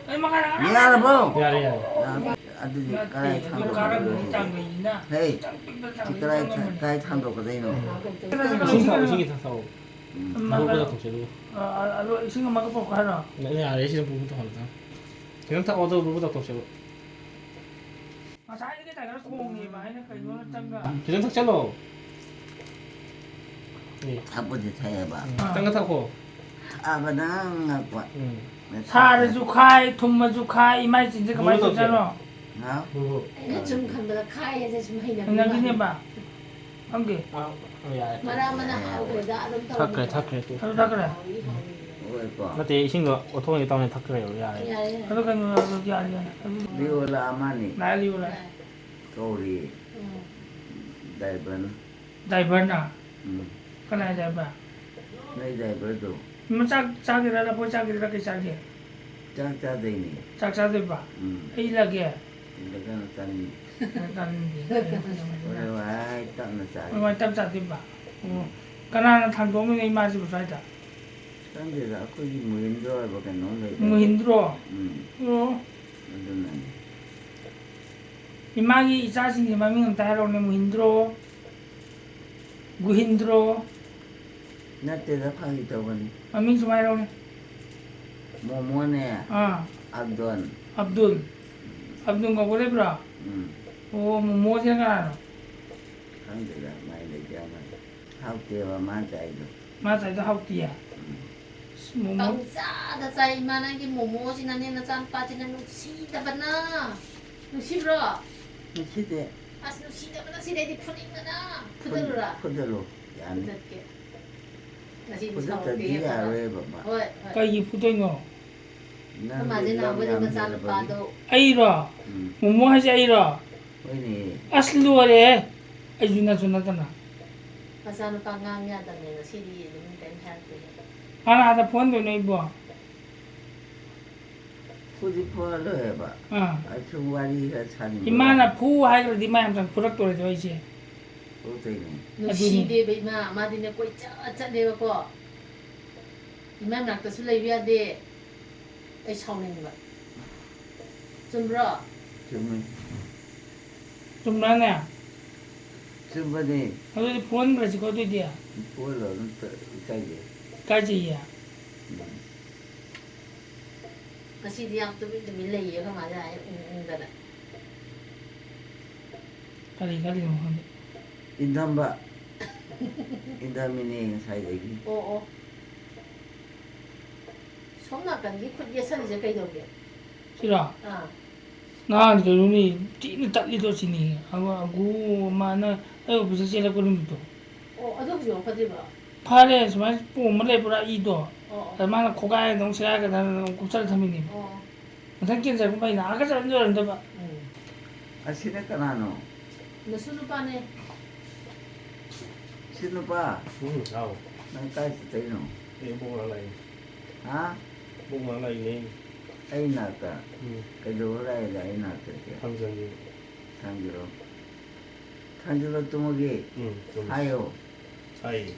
ꯑꯩ ꯃꯉꯥꯏꯗ ꯉꯥꯏꯔꯦ꯫ ꯌꯥꯔꯕꯣ? ꯌꯥꯔꯦ, ꯌꯥꯔꯦ꯫ ꯌꯥꯔꯕꯣ? ꯑꯗꯨꯗꯤ ꯅꯠꯇꯦ, ꯀꯗꯥꯏ ꯑꯗꯨ ꯊꯥꯡꯗꯣꯛꯀꯗꯣꯏꯅꯣ? ꯀꯥꯔꯝꯃꯅꯤ ꯇꯥꯡꯒꯩꯅꯤꯅ꯫ ꯍꯦ, ꯈꯤꯇꯪ ꯄꯤꯛꯄꯗ ꯁꯤ ꯊꯥꯡꯒꯩ ꯀꯗꯥꯏ ꯊꯥ-, ꯆꯪꯉꯝꯃꯅꯤ꯫ ꯀꯗꯥꯏ ꯊꯥꯡꯗꯣꯛꯀꯗꯣꯏꯅꯣ? ꯏꯁꯤꯡ ꯊꯛꯑꯣ, ꯏꯁꯤꯡ ꯈꯤꯇꯪ ꯊꯛꯑꯣ꯫ ꯎꯝ꯫ ꯕꯨ ꯕꯨ ꯇꯧꯊꯣꯛꯁꯦ, ꯑꯗꯨꯒ꯫ ꯑ, ꯑ, ꯑꯗꯣ ꯏꯁꯤꯡ ꯑꯃꯒ ꯄꯨꯔꯛꯈꯣ ꯍꯥꯏꯔꯣ? ꯅ-, ꯌꯥꯔꯦ, ꯁꯤꯗ ꯕꯨ ꯕꯨ ꯇꯧꯍꯜꯂꯣ꯫ ꯈꯤꯇꯪ ꯊꯛꯑꯣ, ꯑꯗꯨꯒ ꯕꯨ ꯕꯨ ꯇꯧꯊꯣꯛꯁꯦꯕ꯫ ꯉꯁꯥꯏꯗꯒꯤ ꯇꯥꯏꯒꯔ ꯈꯣꯡꯉꯦꯕ, ꯑꯩꯅ ꯀꯩꯅꯣꯅ ꯆꯪꯒ꯫ ꯈꯤꯇꯪ ꯊꯛꯆꯜꯂꯣ꯫ ꯑꯦ꯫ ꯊꯛꯄꯨꯗꯤ ꯊꯛꯑꯦꯕ꯫ ꯎꯝ, ꯑꯥ꯫ ꯈꯤꯇꯪꯒ ꯊꯛꯈꯣ꯫ ꯊꯛꯑꯕ ꯅꯪ ꯉꯛꯄ꯫ ꯎꯝ꯫ ꯁꯥꯔꯁꯨ ꯈꯥꯏ, ꯊꯨꯝꯃꯁꯨ ꯈꯥꯏ, ꯏꯃꯥꯏ ꯆꯤꯟꯁꯦ ꯀꯃꯥꯏꯅ ꯇꯧꯁꯦ? ꯇꯧꯖꯥꯠꯅꯣ? ꯍꯥ? ꯕꯨ ꯕꯨ꯫ ꯑꯩꯅ ꯁꯨꯝ ꯈꯟꯕꯗ ꯈꯥꯏ ꯍꯥꯏꯁꯦ ꯁꯨꯝ ꯍꯩꯅꯕꯤ ꯍꯩꯅꯕꯤꯅꯦꯕ꯫ ꯃꯥꯜꯂꯦ꯫ ꯈꯪꯗꯦ꯫ ꯑꯥ, ꯌꯥꯔꯦ꯫ ꯃꯔꯥ ꯑꯃꯅ ꯍꯥꯎꯕꯗ ꯑꯗꯨꯝ ꯊꯛꯈ꯭ꯔꯦ, ꯇꯧꯕꯅꯦ꯫ ꯊꯛꯈ꯭ꯔꯦ, ꯇꯨ꯫ ꯑꯗꯨ ꯊꯛꯈ꯭ꯔꯦ꯫ ꯍꯥꯎꯏ, ꯍꯥꯎꯏ꯫ ꯍꯣꯏꯀꯣ꯫ ꯅꯠꯇꯦ, ꯏꯁꯤꯡꯗꯣ ꯑꯣꯠꯊꯣꯛꯑꯒꯦ ꯇꯧꯅꯦ, ꯊꯛꯈ꯭ꯔꯦꯕ, ꯌꯥꯔꯦ꯫ ꯌꯥꯔꯦ, ꯌꯥꯔꯦ꯫ ꯑꯗꯨ ꯀꯩꯅꯣ, ꯑꯗꯨꯗꯤ ꯌꯥꯔꯦ, ꯌꯥꯔꯦ꯫ ꯑꯗꯨꯗꯤ ꯂꯤꯑꯣꯂꯥ ꯑꯃꯅꯤ꯫ ꯂꯥꯛꯑꯦ, ꯂꯤꯑꯣꯂꯥ꯫ ꯂꯥꯛꯑꯦ꯫ ꯀꯧꯔꯤ꯫ ꯎꯝ꯫ ꯗꯥꯏꯕꯔꯅ꯫ ꯗꯥꯏꯕꯔꯅ? ꯎꯝ꯫ ꯀꯅꯥꯏ ꯗꯥꯏꯕꯔ? ꯅꯣꯏ ꯗꯥꯏꯕꯔꯗꯣ꯫ ꯃꯆꯥ ꯆꯥꯒꯦꯔꯥ, ꯂꯐꯣꯏ ꯆꯥꯒꯦꯔꯥ, ꯀꯩ ꯆꯥꯒꯦ? ꯆꯥꯛ ꯆꯥꯗꯣꯏꯅꯦ꯫ ꯆꯥꯛ ꯆꯥꯗꯣꯏꯕ? ꯎꯝ꯫ ꯑꯩ ꯏꯜꯂꯒꯦ? ꯏꯜꯂꯒꯅ ꯆꯥꯅꯤ꯫ ꯆꯥꯅꯤꯡꯗꯦ꯫ ꯍꯣꯔꯦꯟ ꯋꯥꯏ ꯇꯞꯅ ꯆꯥꯒꯦ꯫ ꯍꯣꯔꯦꯟ ꯋꯥꯏ ꯇꯞ ꯆꯥꯗꯣꯏꯕ? ꯑꯣ꯫ ꯎꯝ꯫ ꯀꯅꯥꯅ ꯊꯥꯡꯗꯣꯛꯑꯝꯃꯤꯅꯣ ꯏꯃꯥꯁꯤꯕꯨ ꯁ꯭ꯋꯥꯏꯗ? ꯈꯪꯗꯦꯗ, ꯑꯩꯈꯣꯏꯒꯤ ꯃꯨꯍꯤꯟꯗ꯭ꯔꯣ ꯍꯥꯏꯕ ꯀꯩꯅꯣꯝ ꯂꯩꯕꯅꯦ꯫ ꯃꯨꯍꯤꯟꯗ꯭ꯔꯣ? ꯎꯝ꯫ ꯑꯣ꯫ ꯑꯗꯨꯅꯅꯦ꯫ ꯏꯃꯥꯒꯤ ꯏꯆꯥꯁꯤꯡꯒꯤ ꯃꯃꯤꯡ ꯑꯝꯇ ꯍꯥꯏꯔꯛꯎꯅꯦ, ꯃꯨꯍꯤꯟꯗ꯭ꯔꯣ, ꯒꯨꯍꯤꯟꯗ꯭ꯔꯣ꯫ ꯅꯠꯇꯦꯗ, ꯐꯥꯒꯤ ꯇꯧꯕꯅꯤ꯫ ꯃꯃꯤꯡ ꯁꯨꯝ ꯍꯥꯏꯔꯛꯎꯅꯦ꯫ ꯃꯣꯃꯣꯅꯦ꯫ ꯑꯥ꯫ ꯑꯕꯗꯣꯟ꯫ ꯑꯕꯗꯨꯜ꯫ ꯑꯕꯗꯨꯜ ꯀꯧꯕ ꯂꯩꯕ꯭ꯔꯣ? ꯎꯝ꯫ ꯑꯣ, ꯃꯣꯃꯣꯁꯤꯅ ꯀꯅꯥꯅꯣ? ꯈꯪꯗꯦꯗ, ꯃꯥꯏ ꯂꯩꯖ ꯃꯥꯏ꯫ ꯍꯥꯎꯇꯦꯕ ꯃꯥ ꯆꯥꯏꯗꯣ꯫ ꯃꯥ ꯆꯥꯏꯗꯣ ꯍꯥꯎꯇꯤꯌꯦ? ꯎꯝ꯫ ꯑꯁ, ꯃꯣꯃꯣ꯫ ꯄꯪꯆꯥꯗ ꯆꯥꯏ ꯏꯃꯥ, ꯅꯪꯒꯤ ꯃꯣꯃꯣꯁꯤꯅꯅꯦ, ꯅꯆꯥꯅꯨꯄꯥꯁꯤꯅ ꯅꯨꯡꯁꯤꯗꯕꯅ꯫ ꯅꯨꯡꯁꯤꯕ꯭ꯔꯣ? ꯅꯨꯡꯁꯤꯗꯦ꯫ ꯑꯁ, ꯅꯨꯡꯁꯤꯗꯕꯅ ꯁꯤꯗꯩꯗꯤ ꯐꯨꯅꯤꯡꯕꯅ꯫ ꯐꯨꯗꯠꯂꯨꯔꯥ? ꯐꯨꯗꯠꯂꯨ, ꯌꯥꯅꯤ꯫ ꯐꯨꯗꯠꯀꯦ꯫ ꯉꯁꯤꯗꯤ ꯐꯨꯗꯠꯇꯗꯤ ꯁꯥꯎꯔꯛꯇꯦ ꯍꯥꯏꯕ꯫ ꯌꯥꯔꯣꯏꯕ ꯃꯥ꯫ ꯍꯣꯏ, ꯍꯣꯏ꯫ ꯀꯩꯒꯤ ꯐꯨꯗꯣꯏꯅꯣ? ꯅꯪ ꯑꯩꯈꯣꯏ ꯃꯥꯁꯦ ꯂꯤꯛꯂꯝ ꯅꯍꯥꯟꯃꯨꯛ ꯌꯥꯝ ꯃꯆꯥꯅꯨꯄꯥꯗꯣ ꯍꯦꯜꯂꯕꯒꯤ꯫ ꯑꯩꯔꯣ? ꯎꯝ꯫ ꯃꯣꯃꯣ ꯍꯥꯏꯁꯦ ꯑꯩꯔꯣ? ꯍꯣꯏꯅꯦ꯫ ꯑꯁ, ꯂꯣꯏꯔꯦꯍꯦ꯫ ꯑꯩꯁꯨ ꯅꯠꯁꯨ ꯅꯠꯇꯅ꯫ ꯃꯆꯥꯅꯨꯄꯥ ꯉꯥꯡ ꯌꯥꯗꯕꯅꯦ, ꯉꯁꯤꯗꯤ ꯑꯗꯨꯝ ꯀꯩꯝ ꯍꯥꯏꯔꯛꯇꯦ꯫ ꯀꯅꯥꯗ ꯐꯨꯍꯟꯗꯣꯏꯅꯣ ꯑꯩꯕꯣ? ꯐꯨꯗꯤ ꯐꯨꯍꯜꯂꯣꯏ ꯍꯥꯏꯕ꯫ ꯑꯥ꯫ ꯑꯩꯁꯨ ꯋꯥꯔꯤ ꯈꯔ ꯁꯥꯅꯤꯡꯕ ꯏꯃꯥꯅ ꯋꯥꯅꯤ꯫ ꯐꯨ ꯍꯥꯏꯈ꯭ꯔꯗꯤ ꯃꯥ ꯌꯥꯝ ꯊꯨꯅ ꯐꯨꯔꯛꯇꯣꯔꯦꯗꯣ ꯑꯩꯁꯦ꯫ ꯅꯨꯡꯁꯤꯗꯦꯕ ꯏꯃꯥ, ꯃꯥꯗꯤꯅꯦ ꯀꯣꯏꯆꯠ ꯆꯠꯂꯦꯕꯀꯣ꯫ ꯏꯃꯥ ꯃꯅꯥꯛꯇꯁꯨ ꯂꯩꯕ ꯌꯥꯗꯦ꯫ ꯑꯩ ꯁꯥꯎꯅꯤꯡꯕ꯫ ꯆꯨꯝꯕ꯭ꯔꯣ? ꯆꯨꯝꯃꯤ꯫ ꯆꯨꯝꯕ꯭ꯔꯥꯅꯦ? ꯆꯨꯝꯕꯅꯤ꯫ ꯑꯗꯨꯗꯤ ꯐꯨꯍꯟꯈ꯭ꯔꯁꯤꯀꯣ ꯑꯗꯨꯏꯗꯤ꯫ ꯐꯨꯍꯜꯂꯣ, ꯑꯗꯨꯝ ꯏꯀꯥꯏꯖꯩ꯫ ꯏꯀꯥꯏꯖꯩꯌꯦ? ꯎꯝ꯫ ꯉꯁꯤꯗꯤ ꯌꯥꯝ ꯇꯨꯃꯤꯟ ꯇꯨꯃꯤꯟ ꯂꯩꯌꯦ ꯑꯩꯈꯣꯏ ꯃꯥꯁꯦ ꯍꯥꯏ ꯎꯪ ꯎꯪꯗꯅ꯫ ꯀꯔꯤ ꯈꯜꯂꯤꯅꯣ ꯈꯪꯗꯦ꯫ ꯏꯟꯊꯝꯕ꯫ ꯏꯟꯊꯝꯃꯤꯅꯦ ꯉꯁꯥꯏꯗꯒꯤ꯫ ꯑꯣ, ꯑꯣ꯫ ꯁꯣꯝ ꯅꯥꯀꯟꯒꯤ ꯈꯨꯠ ꯌꯦꯠꯁꯟꯁꯦ ꯀꯩꯗꯧꯒꯦ? ꯁꯤꯔꯣ? ꯑꯥ꯫ ꯅꯍꯥꯟ ꯀꯩꯅꯣꯅꯤ, ꯊꯤꯅ ꯇꯠꯂꯤꯗꯣ ꯁꯤꯅꯤ꯫ ꯑꯃ ꯑꯒꯨ ꯑꯃ ꯅꯪ ꯑꯩ ꯑꯣꯐꯤꯁꯇ ꯆꯦꯜꯂꯛꯄ ꯅꯨꯃꯤꯠꯇꯣ꯫ ꯑꯣ, ꯑꯗꯨ ꯍꯧꯖꯤꯛꯐꯥꯎ ꯐꯠꯇ꯭ꯔꯤꯕꯣ? ꯐꯔꯦ, ꯁꯨꯃꯥꯏꯅ ꯄꯣꯝꯃ ꯂꯩꯕ꯭ꯔꯥ ꯏꯗꯣ? ꯑꯣ, ꯑꯣ꯫ ꯑꯗ ꯃꯥꯅ ꯈꯣꯒꯥꯏ ꯑꯗꯨꯝ ꯁꯦꯒꯥꯏꯒꯗꯅ ꯑꯗꯨꯝ ꯀꯨꯞꯁꯜꯂ ꯊꯝꯃꯤꯅꯦ꯫ ꯑꯣ꯫ ꯃꯊꯪ ꯆꯦꯟꯖꯔꯛꯄ ꯑꯩꯅ ꯑꯥꯒ ꯆꯠꯂꯗꯤ ꯑꯣꯏꯔꯝꯗꯕ꯫ ꯎꯝ꯫ ꯑꯁꯤꯅ ꯀꯅꯥꯅꯣ? ꯅꯁꯨ ꯅꯨꯄꯥꯅꯦ꯫ ꯁꯤ ꯅꯨꯄꯥ? ꯎꯝ, ꯍꯥꯎ꯫ ꯅꯪ ꯀꯥꯏ ꯆꯠꯇꯣꯏꯅꯣ? ꯑꯩ ꯏꯕꯣꯛ ꯃꯅꯥꯛ ꯂꯥꯛꯏꯅꯦ꯫ ꯍꯥ? ꯏꯕꯣꯛ ꯃꯅꯥꯛ ꯂꯥꯛꯏꯅꯦ꯫ ꯑꯩ ꯅꯥꯛꯇ? ꯎꯝ꯫ ꯀꯩꯗꯧꯕ ꯂꯥꯛꯏꯕ ꯑꯩ ꯅꯥꯛꯇꯗꯤ? ꯊꯥꯡꯖꯟꯒꯦ꯫ ꯊꯥꯡꯖꯜꯂꯣ꯫ ꯊꯥꯡꯖꯜꯂꯣ ꯇꯨꯝꯃꯒꯦ꯫ ꯎꯝ, ꯇꯨꯝꯃꯁꯤ꯫ ꯍꯥꯏꯌꯣ꯫ ꯍꯥꯏꯌꯦ꯫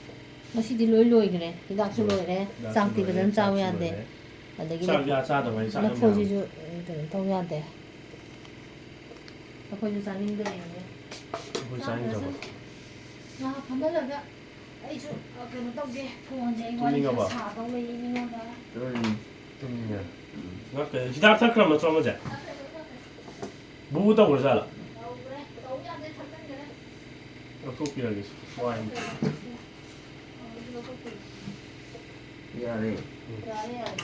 ꯉꯁꯤꯗꯤ ꯂꯣꯏ ꯂꯣꯏꯈ꯭ꯔꯦ꯫ ꯍꯤꯗꯥꯛꯁꯨ ꯎꯝ꯫ ꯂꯣꯏꯔꯦ, ꯍꯤꯗꯥꯛꯁꯨ ꯆꯥꯛꯇꯤ ꯂꯣꯏꯔꯦ, ꯐꯖꯅ ꯆꯥꯕ ꯆꯥꯛꯁꯨ ꯌꯥꯗꯦ꯫ ꯂꯣꯏꯔꯦ꯫ ꯑꯗꯒꯤ ꯆꯥꯛ ꯂꯐ-, ꯌꯥ-, ꯆꯥꯗꯕ ꯍꯥꯏꯅ ꯆꯥꯛ ꯌꯥꯝ ꯂꯐꯣꯏꯁꯤꯁꯨ, ꯌꯥꯝꯃꯦ꯫ ꯎꯝ, ꯀꯩꯅꯣ ꯇꯧ ꯌꯥꯗꯦ꯫ ꯑꯩꯈꯣꯏꯁꯨ ꯆꯥꯅꯤꯡꯗ꯭ꯔꯦꯅꯦ꯫ ꯑꯩꯈꯣꯏ ꯆꯥꯅꯤꯡꯗ꯭ꯔꯕꯣ? ꯆꯥꯗ꯭ꯔꯁꯨ ꯉꯥꯏꯍꯥꯛ ꯐꯝꯍꯜꯂꯒ ꯑꯩꯁꯨ, ꯑ, ꯀꯩꯅꯣ ꯇꯧꯒꯦ, ꯐꯣꯟꯁꯦ ꯑꯩ ꯋꯥꯔꯤ ꯈꯔ ꯇꯨꯝꯅꯤꯡꯉꯕꯣ? ꯁꯥꯗꯧ ꯂꯩꯌꯦ ꯃꯤꯉꯣꯟꯗ꯫ ꯇꯨꯝꯅꯤꯡꯉꯦ꯫ ꯇꯨꯝꯅꯤꯡꯉꯦ꯫ ꯎꯝ꯫ ꯉꯥꯛꯇ ꯍꯤꯗꯥꯛ ꯊꯛꯈ꯭ꯔꯕ ꯅꯠꯇ꯭ꯔꯣ ꯑꯃꯁꯦ? ꯊꯛꯈ꯭ꯔꯦ, ꯊꯛꯈ꯭ꯔꯦ꯫ ꯕꯨ ꯕꯨ ꯇꯧꯈ꯭ꯔꯖꯥꯠꯂꯣ? ꯇꯧꯈ꯭ꯔꯦ꯫ ꯇꯧ ꯌꯥꯗꯦ, ꯊꯛꯆꯟꯈ꯭ꯔꯦ꯫ ꯂꯧꯊꯣꯛꯄꯤꯔꯒꯦ꯫ ꯋꯥꯏ꯫ ꯌꯥꯔꯦ꯫ ꯎꯝ꯫ ꯌꯥꯔꯦ, ꯌꯥꯔꯦ꯫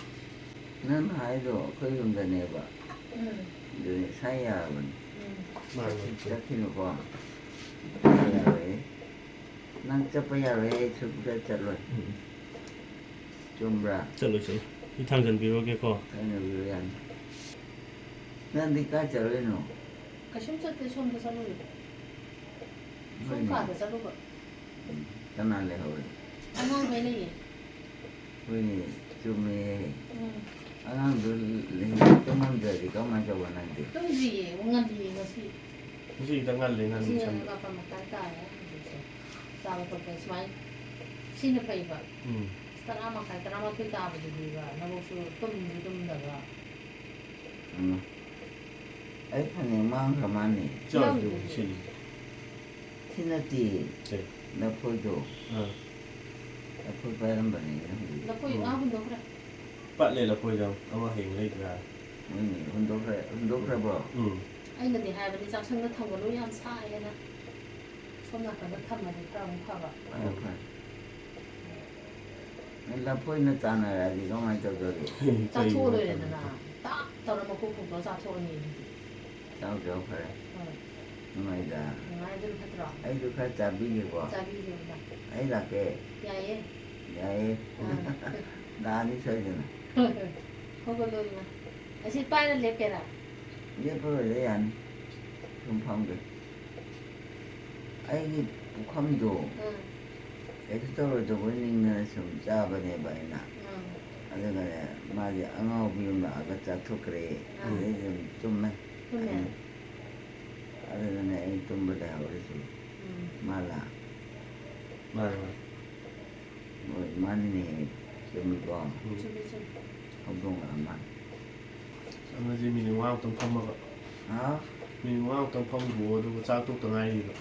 ꯅꯪꯅ ꯍꯥꯏꯗꯣ ꯑꯩꯈꯣꯏ ꯌꯨꯝꯗꯅꯦꯕ꯫ ꯎꯝ꯫ ꯑꯗꯨꯅꯦ ꯁꯥꯏ ꯌꯥꯔꯕꯅꯤ꯫ ꯎꯝ꯫ ꯃꯥꯅꯤ, ꯃꯥꯅꯤ, ꯆꯨꯝꯃꯤ꯫ ꯆꯠꯈꯤꯅꯨꯀꯣ꯫ ꯌꯥꯔꯣꯏꯌꯦ꯫ ꯅꯪ ꯆꯠꯄ ꯌꯥꯔꯣꯏ, ꯑꯩ ꯁꯨꯡꯆꯠ ꯆꯠꯂꯣꯏ꯫ ꯎꯝ꯫ ꯆꯨꯝꯕ꯭ꯔꯥ? ꯆꯠꯂꯣꯏ, ꯆꯠꯂꯣꯏ꯫ ꯑꯩ ꯊꯥꯡꯖꯟꯕꯤꯔꯨꯔꯒꯦꯀꯣ꯫ ꯊꯥꯡꯖꯟꯕꯤꯔꯨ ꯌꯥꯅꯤ꯫ ꯅꯪꯗꯤ ꯀꯥꯏ ꯆꯠꯂꯨꯏꯅꯣ? ꯀꯩꯁꯨꯝ ꯆꯠꯇꯦ, ꯁꯣꯝꯗ ꯆꯠꯂꯨꯔꯤꯕ꯫ ꯁꯣꯝ ꯍꯣꯏꯅꯦ꯫ ꯀꯥꯗ ꯆꯠꯂꯨꯕ꯫ ꯎꯝ, ꯀꯅꯥ ꯂꯩꯍꯧꯔꯦ? ꯑꯉꯥꯡꯈꯩ ꯂꯩꯌꯦ꯫ ꯍꯣꯏꯅꯦ, ꯆꯨꯝꯃꯦ꯫ ꯎꯝ꯫ ꯑꯉꯥꯡꯗꯣ ꯂꯩꯍꯧ-, ꯇꯨꯝꯃꯝꯗ꯭ꯔꯗꯤ ꯀꯃꯥꯏꯅ ꯇꯧꯕ ꯅꯪꯗꯤ? ꯇꯨꯝꯗ꯭ꯔꯤꯌꯦ, ꯉꯜꯂꯤꯌꯦ ꯉꯁꯤ꯫ ꯉꯁꯤ ꯈꯤꯇꯪ ꯉꯜꯂꯤ, ꯉꯟꯅ ꯉꯁꯤ ꯂꯣꯏꯁꯟꯕ꯫ ꯃꯥꯄꯟ ꯃꯈꯥꯏ ꯇꯥꯔꯦ꯫ ꯆꯥꯕ ꯈꯣꯠꯄ ꯁꯨꯃꯥꯏꯅ ꯁꯤꯅ ꯐꯩꯕ꯫ ꯎꯝ꯫ ꯇꯔꯥ ꯃꯈꯥꯏ, ꯇꯔꯥꯃꯥꯊꯣꯏ ꯇꯥꯕꯗꯨꯗꯤꯕ ꯅꯕꯨꯛꯁꯨ ꯇꯨꯝꯁꯨ ꯇꯨꯝꯗꯕ꯫ ꯎꯝ꯫ ꯑꯩ ꯐꯅꯦꯛ ꯃꯥꯡꯈ꯭ꯔ ꯃꯥꯅꯤ꯫ ꯆꯥꯎꯁꯤꯗꯕꯨ ꯁꯤꯅꯤ꯫ ꯁꯤ ꯅꯠꯇꯦ꯫ ꯀꯩ? ꯂꯐꯣꯏꯗꯣ꯫ ꯑꯥ꯫ ꯂꯐꯣꯏ ꯄꯥꯏꯔꯝꯕꯅꯦ ꯑꯩꯅ ꯍꯧꯖꯤꯛ꯫ ꯂꯐꯣꯏ ꯎꯝ꯫ ꯑꯥ ꯍꯨꯟꯗꯣꯛꯈ꯭ꯔꯦ꯫ ꯄꯠꯂꯦ ꯂꯐꯣꯏꯗꯣ꯫ ꯑꯃ ꯍꯌꯦꯡ ꯂꯩꯗ꯭ꯔꯥ? ꯃꯣꯏꯅꯤ ꯍꯨꯟꯗꯣꯛꯈ꯭ꯔꯦ, ꯍꯨꯟꯗꯣꯛꯈ꯭ꯔꯕꯣ? ꯎꯝ꯫ ꯑꯩꯅꯗꯤ ꯍꯥꯏꯕꯅꯤ ꯆꯥꯛꯁꯪꯗ ꯊꯝꯒꯅꯨ ꯌꯥꯝ ꯁꯥꯏꯌꯦꯅ꯫ ꯁꯣꯝ ꯅꯥꯀꯟꯗ ꯊꯝꯃꯗꯤ ꯈꯔ ꯑꯃꯨꯛ ꯐꯕ꯫ ꯐꯔꯦ, ꯐꯔꯦ꯫ ꯂꯐꯣꯏꯅ ꯇꯥꯟꯅꯔꯛꯑꯗꯤ ꯀꯃꯥꯏꯅ ꯇꯧꯗꯣꯔꯤ? ꯆꯥꯊꯣꯛꯑ ꯂꯣꯏꯔꯦꯗꯅ꯫ ꯇꯥꯛ ꯇꯧꯔ ꯃꯀꯨ ꯈꯣꯛꯇꯣꯛꯑ ꯆꯥꯊꯣꯛꯑꯅꯤ ꯑꯗꯨꯗꯤ꯫ ꯆꯥꯎ, ꯆꯥꯎ, ꯐꯔꯦ꯫ ꯍꯣꯏ꯫ ꯅꯨꯡꯉꯥꯏꯗ꯫ ꯅꯨꯡꯉꯥꯏ ꯑꯗꯨꯅ ꯐꯠꯇ꯭ꯔꯣ? ꯑꯩꯁꯨ ꯈꯔ ꯆꯥꯕꯤꯒꯦꯀꯣ꯫ ꯆꯥꯕꯤꯒꯦꯕ꯫ ꯑꯩ ꯂꯥꯛꯀꯦ꯫ ꯌꯥꯏꯌꯦ꯫ ꯌꯥꯏꯌꯦ꯫ ꯑꯥ꯫ ꯂꯥꯛꯑꯅꯤ ꯁꯣꯏꯗꯅ꯫ ꯍꯣꯏ, ꯍꯣꯏ꯫ ꯍꯧꯒꯠꯂꯣ ꯏꯃꯥ꯫ ꯑꯁꯤ ꯄꯥꯏꯔ ꯂꯦꯞꯀꯦꯔꯥ? ꯂꯦꯞꯄꯔꯣꯏꯗ, ꯌꯥꯅꯤ꯫ ꯁꯨꯝ ꯐꯝꯒꯦ꯫ ꯑꯩꯒꯤ ꯄꯨꯈꯝꯗꯣ ꯑꯥ꯫ ꯀꯩꯁꯨ ꯇꯧꯔꯣꯏꯗꯧꯕꯣꯏ ꯅꯤꯡꯗꯅ ꯁꯨꯝ ꯆꯥꯕꯅꯦꯕ ꯑꯩꯅ꯫ ꯑꯥ꯫ ꯑꯗꯨꯒꯅꯦ, ꯃꯥꯗꯤ ꯑꯉꯥꯎꯕꯤ ꯑꯃ ꯂꯥꯛꯑꯒ ꯆꯥꯊꯣꯛꯈ꯭ꯔꯦ꯫ ꯑꯥ꯫ ꯑꯗꯩ ꯑꯗꯨꯝ ꯇꯨꯝꯃꯦ꯫ ꯇꯨꯝꯃꯦ? ꯑꯗꯨꯗꯅꯦ ꯑꯩ ꯇꯨꯝꯕ ꯂꯩꯍꯧꯔꯤꯁꯦ꯫ ꯎꯝ꯫ ꯃꯥ ꯂꯥꯛ ꯃꯥꯅꯦ, ꯃꯥꯅꯦ꯫ ꯍꯣꯏ, ꯃꯥꯅꯤꯅꯦ꯫ ꯆꯨꯝꯃꯤꯀꯣ꯫ ꯎꯝ꯫ ꯆꯨꯝꯃꯤ, ꯆꯨꯝꯃꯤ꯫ ꯍꯧꯗꯣꯡ ꯑꯃ꯫ ꯑꯗꯨꯗꯤ ꯃꯤꯅꯤꯠ ꯃꯉꯥꯃꯨꯛꯇꯪ ꯐꯝꯃꯒ꯫ ꯍꯥꯎ? ꯃꯤꯅꯤꯠ ꯃꯉꯥꯃꯨꯛꯇꯪ ꯐꯝꯈꯨꯑꯣ, ꯑꯗꯨꯒ ꯆꯥꯛ ꯇꯣꯛꯇ ꯉꯥꯏꯔꯤꯕ꯫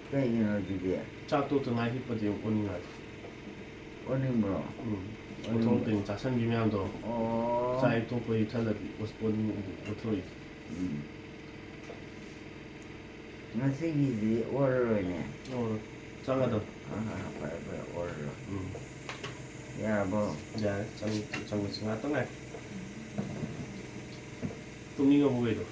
ꯀꯩꯒꯤꯅꯣ ꯑꯗꯨꯗꯤ? ꯆꯥꯛ ꯇꯣꯛꯇ ꯉꯥꯏ ꯍꯤꯞꯄꯗꯤ ꯑꯃꯨꯛ ꯑꯣꯟꯅꯤꯡꯉꯛꯑꯗꯤ꯫ ꯑꯣꯅꯤꯡꯕ꯭ꯔꯣ? ꯎꯝ꯫ ꯑꯣꯅꯤꯡꯕ꯫ ꯃꯊꯣꯡ ꯇꯧꯅ ꯆꯥꯁꯟꯈꯤ ꯃꯌꯥꯝꯗꯣ꯫ ꯑꯣ꯫ ꯆꯥꯛ ꯍꯦꯛ ꯇꯣꯛꯄ ꯍꯤꯞꯊꯜꯂꯗꯤ ꯑꯣꯟꯅꯤꯡ-, ꯑꯣꯟꯊꯣꯔꯛꯏ꯫ ꯎꯝ꯫ ꯉꯁꯤꯒꯤꯗꯤ ꯑꯣꯔꯔꯣꯏꯅꯦ꯫ ꯑꯣ, ꯆꯪꯉꯗꯝ꯫ ꯑꯥ, ꯑꯥ, ꯐꯔꯦ, ꯐꯔꯦ, ꯑꯣꯔꯔꯣꯏ꯫ ꯎꯝ꯫ ꯌꯥꯔꯕꯣ? ꯌꯥꯔꯦ, ꯆꯪ-, ꯆꯪꯉꯁꯤ꯫ ꯉꯥꯛꯇꯪ ꯉꯥꯏ꯫ ꯇꯨꯝꯅꯤꯡꯉꯕꯣ ꯀꯩꯅꯣ?